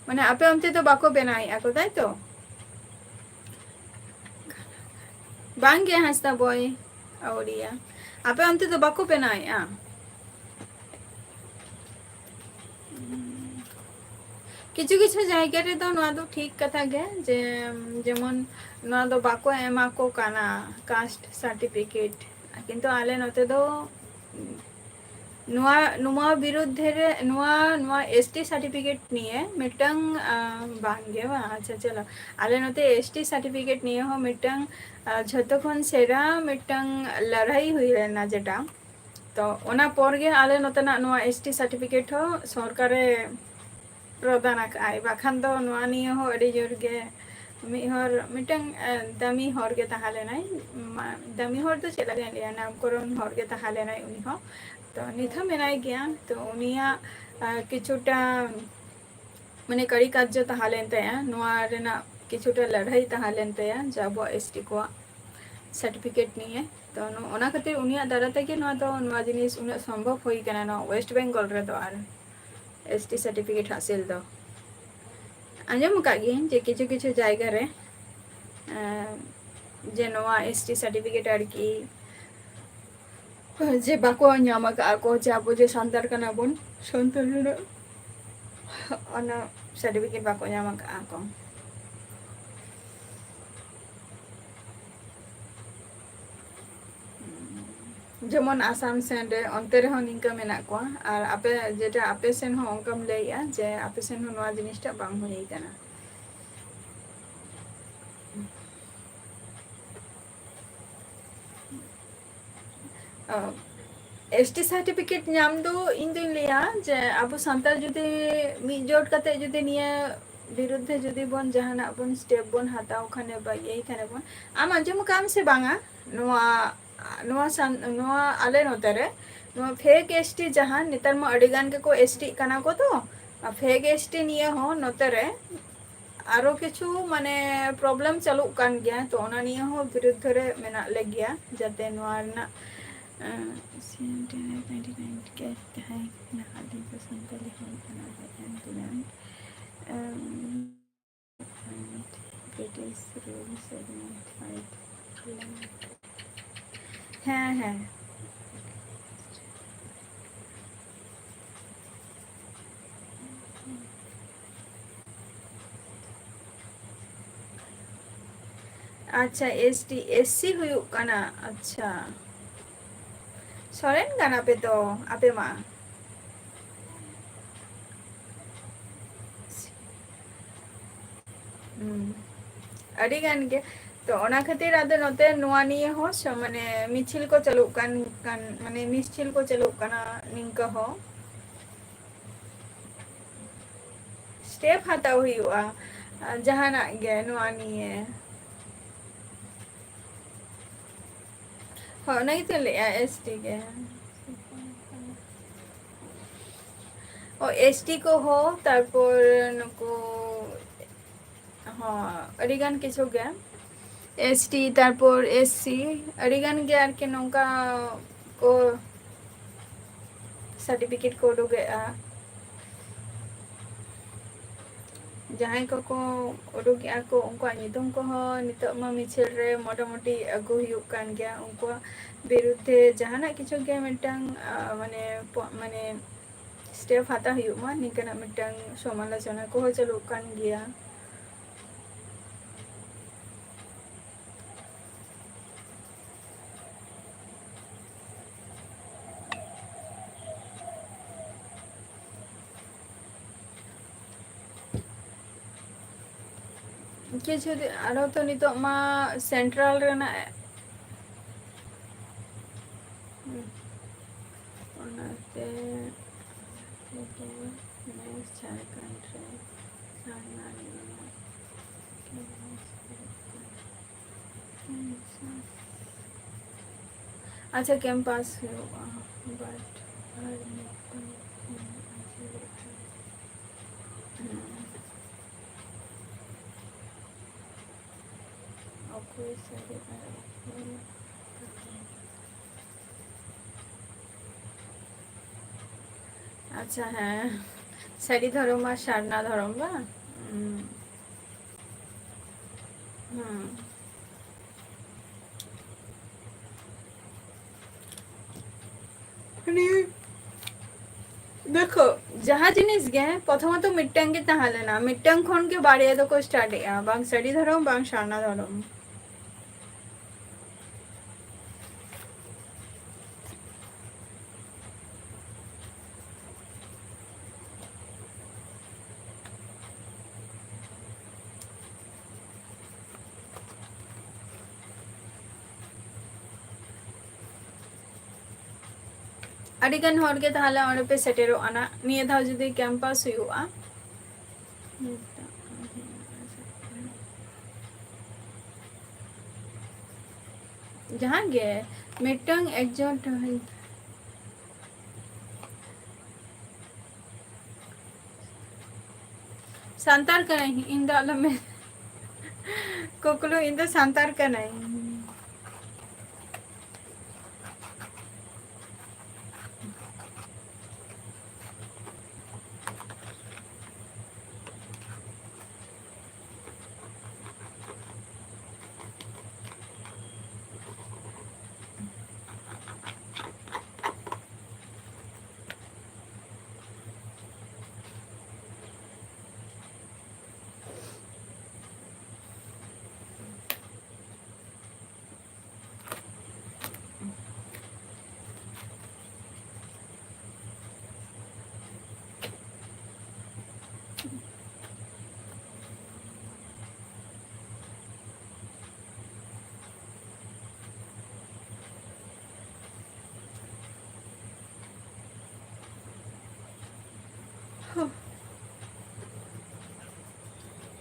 ᱢᱟᱱᱮ ᱟᱯᱮ ᱚᱱᱛᱮ ᱫᱚ ᱵᱟᱠᱚ ᱵᱮᱱᱟᱣᱮᱫᱼᱟ ᱠᱚ, ᱛᱟᱭ ᱛᱚ? ᱵᱟᱝ ᱜᱮ ᱦᱟᱸᱥᱫᱟ ᱵᱚᱭ, ᱟᱹᱣᱨᱤᱭᱟ᱾ ᱟᱯᱮ ᱚᱱᱛᱮ ᱫᱚ ᱵᱟᱠᱚ ᱵᱮᱱᱟᱣᱮᱫᱼᱟ? ᱠᱤᱪᱷᱩ ᱠᱤᱪᱷᱩ ᱡᱟᱭᱜᱟ ᱨᱮᱫᱚ ᱱᱚᱣᱟ ᱫᱚ ᱴᱷᱤᱠ ᱠᱟᱛᱷᱟ ᱜᱮ, ᱡᱮ ᱡᱮᱢᱚᱱ ᱱᱚᱣᱟ ᱫᱚ ᱵᱟᱠᱚ ᱮᱢᱟ ᱠᱚ ᱠᱟᱱᱟ caste certificate, ᱠᱤᱱᱛᱩ ᱟᱞᱮ ᱱᱚᱛᱮ ᱫᱚ ᱱᱚᱣᱟ, ᱱᱚᱣᱟ ᱵᱤᱨᱩᱫᱽᱫᱷᱮ ᱨᱮ, ᱱᱚᱣᱟ, ᱱᱚᱣᱟ S T certificate ᱱᱤᱭᱮ ᱢᱤᱫᱴᱟᱝ, ᱟᱸ, ᱵᱟᱝ ᱜᱮ ᱵᱟᱝ, ᱟᱪᱪᱷᱟ, ᱪᱚᱞᱚ, ᱟᱞᱮ ᱱᱚᱛᱮ S T certificate ᱱᱤᱭᱮ ᱦᱚᱸ ᱢᱤᱫᱴᱟᱝ, ᱟᱸ, ᱡᱷᱚᱛᱚ ᱠᱷᱚᱱ ᱥᱮᱨᱟ ᱢᱤᱫᱴᱟᱝ ᱞᱟᱹᱲᱦᱟᱹᱭ ᱦᱩᱭ ᱞᱮᱱᱟ, ᱡᱮᱴᱟ, ᱛᱚ ᱚᱱᱟ ᱯᱚᱨ ᱜᱮ ᱟᱞᱮ ᱱᱚᱛᱮᱱᱟᱜ ᱱᱚᱣᱟ S T certificate ᱦᱚᱸ ᱥᱚᱨᱠᱟᱨᱮ ᱯᱨᱚᱫᱟᱱ ᱟᱠᱟᱫᱼᱟᱭ, ᱵᱟᱠᱷᱟᱱ ᱫᱚ ᱱᱚᱣᱟ ᱱᱤᱭᱮ ᱦᱚᱸ ᱟᱹᱰᱤ ᱡᱳᱨ ᱜᱮ ᱢᱤᱫ ᱦᱚᱲ, ᱢᱤᱫᱴᱟᱝ, ᱮ, ᱫᱟᱹᱢᱤ ᱦᱚᱲ ᱜᱮ ᱛᱟᱦᱮᱸ ᱞᱮᱱᱟᱭ᱾ ᱢᱟ-, ᱫᱟᱹᱢᱤ ᱦᱚᱲ ᱫᱚ ᱪᱮᱫ ᱞᱮᱠᱟᱧ ᱞᱟᱹᱭᱟ, ᱱᱟᱢᱠᱚᱨᱚᱱ ᱦᱚᱲ ᱜᱮ ᱛᱟᱦᱮᱸ ᱞᱮᱱᱟᱭ ᱩᱱᱤ ᱦᱚᱸ᱾ ᱛᱚ ᱱᱤᱛ ᱦᱚᱸ ᱢᱮᱱᱟᱭ ᱜᱮᱭᱟ᱾ ᱛᱚ ᱩᱱᱤᱭᱟᱜ, ᱟᱨ, ᱠᱤᱪᱷᱩᱴᱟ ᱢᱟᱱᱮ ᱠᱟᱹᱨᱤ ᱠᱟᱨᱡᱚ ᱛᱟᱦᱮᱸ ᱞᱮᱱ ᱛᱟᱭᱟ, ᱱᱚᱣᱟ ᱨᱮᱱᱟᱜ ᱠᱤᱪᱷᱩᱴᱟ ᱞᱟᱹᱲᱦᱟᱹᱭ ᱛᱟᱦᱮᱸ ᱞᱮᱱ ᱛᱟᱭᱟ, ᱡᱮ ᱟᱵᱚᱣᱟᱜ ᱮᱥ ᱴᱤ ᱠᱚᱣᱟᱜ ᱥᱟᱨᱴᱤᱯᱷᱤᱠᱮᱴ ᱱᱤᱭᱮ᱾ ᱛᱚ ᱱᱚ-, ᱚᱱᱟ ᱠᱷᱟᱹᱛᱤᱨ ᱩᱱᱤᱭᱟᱜ ᱫᱟᱨᱟᱭ ᱛᱮᱜᱮ ᱱᱚᱣᱟ ᱫᱚ, ᱱᱚᱣᱟ ᱡᱤᱱᱤᱥ ᱩᱱᱟᱹᱜ ᱥᱚᱢᱵᱷᱚᱵ ᱦᱩᱭ ᱠᱟᱱᱟ ᱱᱚᱣᱟ ᱳᱭᱮᱥᱴ ᱵᱮᱝᱜᱚᱞ ᱨᱮᱫᱚ᱾ ᱟᱨ ᱮᱥ ᱴᱤ ᱥᱟᱨᱴᱤᱯᱷᱤᱠᱮᱴ ᱦᱟᱥᱤᱞ ᱫᱚ, ᱟᱸᱡᱚᱢ ᱟᱠᱟᱫ ᱜᱤᱭᱟᱹᱧ ᱡᱮ ᱠᱤᱪᱷᱩ ᱠᱤᱪᱷᱩ ᱡᱟᱭᱜᱟ ᱨᱮ, ᱮᱸ, ᱡᱮ ᱱᱚᱣᱟ ᱮᱥ ᱴᱤ ᱥᱟᱨᱴᱤᱯᱷᱤᱠᱮᱴ ᱟᱨᱠᱤ ᱡᱮ ᱵᱟᱠᱚ ᱧᱟᱢ ᱟᱠᱟᱫᱼᱟ ᱠᱚ, ᱡᱮ ᱟᱵᱚ ᱡᱮ ᱥᱟᱱᱛᱟᱲ ᱠᱟᱱᱟ ᱵᱚᱱ, ᱥᱟᱱᱛᱟᱲ ᱨᱮᱱᱟᱜ ᱚᱱᱟ ᱥᱟᱨᱴᱤᱯᱷᱤᱠᱮᱴ ᱵᱟᱠᱚ ᱧᱟᱢ ᱟᱠᱟᱫᱼᱟ ᱠᱚ᱾ ᱡᱮᱢᱚᱱ ᱟᱥᱟᱢ ᱥᱮᱱ ᱨᱮ, ᱚᱱᱛᱮ ᱨᱮᱦᱚᱸ ᱱᱤᱝᱠᱟᱹ ᱢᱮᱱᱟᱜ ᱠᱚᱣᱟ᱾ ᱟᱨ ᱟᱯᱮ, ᱡᱮᱴᱟ ᱟᱯᱮ ᱥᱮᱱ ᱦᱚᱸ ᱚᱱᱠᱟᱢ ᱞᱟᱹᱭᱮᱜᱼᱟ ᱡᱮ ᱟᱯᱮ ᱥᱮᱱ ᱦᱚᱸ ᱱᱚᱣᱟ ᱡᱤᱱᱤᱥᱴᱟᱜ ᱵᱟᱝ ᱦᱩᱭ ᱠᱟᱱᱟ᱾ ᱚ, ᱮᱥ ᱴᱤ ᱥᱟᱨᱴᱤᱯᱷᱤᱠᱮᱴ ᱧᱟᱢ ᱫᱚ ᱤᱧ ᱫᱩᱧ ᱞᱟᱹᱭᱟ ᱡᱮ ᱟᱵᱚ ᱥᱟᱱᱛᱟᱲ ᱡᱩᱫᱤ ᱢᱤᱫ ᱡᱳᱴ ᱠᱟᱛᱮ ᱡᱩᱫᱤ ᱱᱤᱭᱟᱹ ᱵᱤᱨᱩᱫᱽᱫᱷᱮ ᱡᱩᱫᱤ ᱵᱚᱱ ᱡᱟᱦᱟᱱᱟᱜ ᱵᱚᱱ ᱥᱴᱮᱯ ᱵᱚᱱ ᱦᱟᱛᱟᱣ ᱠᱷᱟᱱ ᱵᱟ ᱤᱭᱟᱹᱭ ᱠᱷᱟᱱ ᱵᱚᱱ, ᱟᱢ ᱟᱸᱡᱚᱢ ᱟᱠᱟᱫ ᱟᱢ ᱥᱮ ᱵᱟᱝᱟ? ᱱᱚᱣᱟ, ᱱᱚᱣᱟ ᱥᱟᱱ-, ᱱᱚᱣᱟ ᱟᱞᱮ ᱱᱚᱛᱮ ᱨᱮ ᱱᱚᱣᱟ ᱯᱷᱮᱠ ᱮᱥ ᱴᱤ ᱡᱟᱦᱟᱸ ᱱᱮᱛᱟᱨ ᱢᱟ ᱟᱹᱰᱤ ᱜᱟᱱ ᱜᱮᱠᱚ ᱮᱥ ᱴᱤᱜ ᱠᱟᱱᱟ ᱠᱚ, ᱛᱚ ᱯᱷᱮᱠ ᱮᱥ ᱴᱤ ᱱᱤᱭᱟᱹ ᱦᱚᱸ ᱱᱚᱛᱮ ᱨᱮ ᱟᱨᱚ ᱠᱤᱪᱷᱩ ᱢᱟᱱᱮ ᱯᱨᱚᱵᱞᱮᱢ ᱪᱟᱹᱞᱩᱜ ᱠᱟᱱ ᱜᱮᱭᱟ, ᱛᱚ ᱚᱱᱟ ᱱᱤᱭᱮ ᱦᱚᱸ ᱵᱤᱨᱩᱫᱽᱫᱷᱚ ᱨᱮ ᱢᱮᱱᱟᱜ ᱞᱮᱜᱮᱭᱟ, ᱡᱟᱛᱮ ᱱᱚᱣᱟ ᱨᱮᱱᱟᱜ, ᱟᱸ, ᱱᱟᱦᱟᱜ ᱫᱤᱱ ᱫᱚ ᱥᱟᱱᱛᱟᱞᱤ ᱦᱚᱲ ᱠᱟᱱᱟ ᱵᱚᱱ, ᱟᱸ, ᱟᱨ ᱵᱨᱤᱴᱤᱥ ᱨᱩᱞ ᱥᱮᱵᱷᱮᱱ ᱯᱷᱟᱭᱤᱵᱷ᱾ ᱦᱮᱸ, ᱦᱮᱸ᱾ ᱟᱪᱪᱷᱟ, ᱮᱥ ᱴᱤ, ᱮᱥ ᱥᱤ ᱦᱩᱭᱩᱜ ᱠᱟᱱᱟ᱾ ᱟᱪᱪᱷᱟ, ᱥᱚᱨᱮᱱ ᱠᱟᱱᱟ ᱯᱮ ᱛᱚ ᱟᱯᱮ ᱢᱟ᱾ ᱦᱩᱸ, ᱟᱹᱰᱤ ᱜᱟᱱ ᱜᱮ᱾ ᱛᱚ ᱚᱱᱟ ᱠᱷᱟᱹᱛᱤᱨ ᱟᱫᱚ ᱱᱚᱛᱮ ᱱᱚᱣᱟ ᱱᱤᱭᱮ ᱦᱚᱸ ᱥᱚ-, ᱢᱟᱱᱮ ᱢᱤᱪᱷᱤᱞ ᱠᱚ ᱪᱟᱹᱞᱩᱜ ᱠᱟᱱ, ᱠᱟᱱ, ᱢᱟᱱᱮ ᱢᱤᱪᱷᱤᱞ ᱠᱚ ᱪᱟᱹᱞᱩᱜ ᱠᱟᱱᱟ ᱱᱤᱝᱠᱟᱹ ᱦᱚᱸ᱾ ᱥᱴᱮᱯ ᱦᱟᱛᱟᱣ ᱦᱩᱭᱩᱜᱼᱟ, ᱟᱨ ᱡᱟᱦᱟᱱᱟᱜ ᱜᱮ ᱱᱚᱣᱟ ᱱᱤᱭᱮ᱾ ᱦᱳᱭ, ᱚᱱᱟ ᱜᱮᱛᱚᱧ ᱞᱟᱹᱭᱮᱜᱼᱟ, ᱮᱥ ᱴᱤ ᱜᱮ᱾ ᱚ, ᱮᱥ ᱴᱤ ᱠᱚᱦᱚᱸ, ᱛᱟᱨᱯᱚᱨ ᱱᱩᱠᱩ, ᱦᱚᱸ, ᱟᱹᱰᱤᱜᱟᱱ ᱠᱤᱪᱷᱩ ᱜᱮ, ᱮᱥ ᱴᱤ, ᱛᱟᱨᱯᱚᱨ ᱮᱥ ᱥᱤ, ᱟᱹᱰᱤᱜᱟᱱ ᱜᱮ ᱟᱨᱠᱤ ᱱᱚᱝᱠᱟ ᱠᱚ certificate ᱠᱚ ᱩᱰᱩᱠᱮᱜᱼᱟ᱾ ᱡᱟᱦᱟᱸᱭ ᱠᱚᱠᱚ ᱩᱰᱩᱠᱮᱜᱼᱟ ᱠᱚ, ᱩᱱᱠᱩᱣᱟᱜ ᱧᱩᱛᱩᱢ ᱠᱚᱦᱚᱸ ᱱᱤᱛᱚᱜ ᱢᱟ ᱢᱤᱪᱷᱤᱞ ᱨᱮ ᱢᱚᱴᱟᱢᱩᱴᱤ ᱟᱹᱜᱩ ᱦᱩᱭᱩᱜ ᱠᱟᱱ ᱜᱮᱭᱟ᱾ ᱩᱱᱠᱩᱣᱟᱜ ᱵᱤᱨᱩᱫᱽᱫᱷᱮ ᱡᱟᱦᱟᱱᱟᱜ ᱠᱤᱪᱷᱩ ᱜᱮ ᱢᱤᱫᱴᱟᱝ, ᱟ, ᱢᱟᱱᱮ, ᱯᱚ-, ᱢᱟᱱᱮ, step ᱦᱟᱛᱟᱣ ᱦᱩᱭᱩᱜ ᱢᱟ, ᱱᱤᱝᱠᱟᱹᱱᱟᱜ ᱢᱤᱫᱴᱟᱝ ᱥᱚᱢᱟᱞᱳᱪᱚᱱᱟ ᱠᱚᱦᱚᱸ ᱪᱟᱹᱞᱩᱜ ᱠᱟᱱ ᱜᱮᱭᱟ᱾ ᱠᱤᱪᱷᱩ ᱫᱤᱱ ᱟᱨᱚ ᱛᱚ ᱱᱤᱛᱚᱜ ᱢᱟ central ᱨᱮᱱᱟᱜ, ᱚᱱᱟᱛᱮ ᱱᱮᱥ ᱡᱷᱟᱲᱠᱷᱚᱸᱰ ᱨᱮ ᱥᱟᱨᱱᱟ ᱱᱤᱭᱚᱢ ᱟᱪᱪᱷᱟ, campus ᱦᱩᱭᱩᱜᱼᱟ, but ᱟᱨ ᱢᱤᱫᱴᱟᱝ ᱦᱩᱸ᱾ ᱚᱠᱚᱭ ᱥᱟᱹᱨᱤ ᱟᱨ ᱚᱠᱚᱭ ᱟᱪᱪᱷᱟ, ᱦᱮᱸ, ᱥᱟᱹᱨᱤ ᱫᱷᱚᱨᱚᱢ ᱟᱨ ᱥᱟᱨᱱᱟ ᱫᱷᱚᱨᱚᱢ ᱵᱟᱝ? ᱦᱩᱸ᱾ ᱦᱩᱸ᱾ ᱢᱟᱱᱮ, ᱫᱮᱠᱷᱳ, ᱡᱟᱦᱟᱸ ᱡᱤᱱᱤᱥ ᱜᱮ ᱯᱨᱚᱛᱷᱚᱢᱚᱛᱚ ᱢᱤᱫᱴᱟᱝ ᱜᱮ ᱛᱟᱦᱮᱸ ᱞᱮᱱᱟ, ᱢᱤᱫᱴᱟᱝ ᱠᱷᱚᱱ ᱜᱮ ᱵᱟᱨᱭᱟ ᱫᱚᱠᱚ start ᱮᱜᱼᱟ, ᱵᱟᱝ ᱥᱟᱹᱨᱤ ᱫᱷᱚᱨᱚᱢ, ᱵᱟᱝ ᱥᱟᱨᱱᱟ ᱫᱷᱚᱨᱚᱢ᱾ ᱟᱹᱰᱤᱜᱟᱱ ᱦᱚᱲ ᱜᱮ ᱛᱟᱦᱚᱞᱮ ᱚᱸᱰᱮ ᱯᱮ ᱥᱮᱴᱮᱨᱚᱜᱼᱟ ᱱᱟᱜ, ᱱᱤᱭᱟᱹ ᱫᱷᱟᱣ ᱡᱩᱫᱤ campus ᱦᱩᱭᱩᱜᱼᱟ᱾ ᱡᱟᱦᱟᱸ ᱜᱮ ᱢᱤᱫᱴᱟᱝ ᱮᱠᱡᱚᱱ ᱥᱟᱱᱛᱟᱲ ᱠᱟᱹᱱᱟᱹᱧ ᱤᱧ ᱫᱚ, ᱟᱞᱚᱢ ᱢᱮᱱ᱾ ᱠᱩᱠᱞᱩ, ᱤᱧ ᱫᱚ ᱥᱟᱱᱛᱟᱲ ᱠᱟᱹᱱᱟᱹᱧ᱾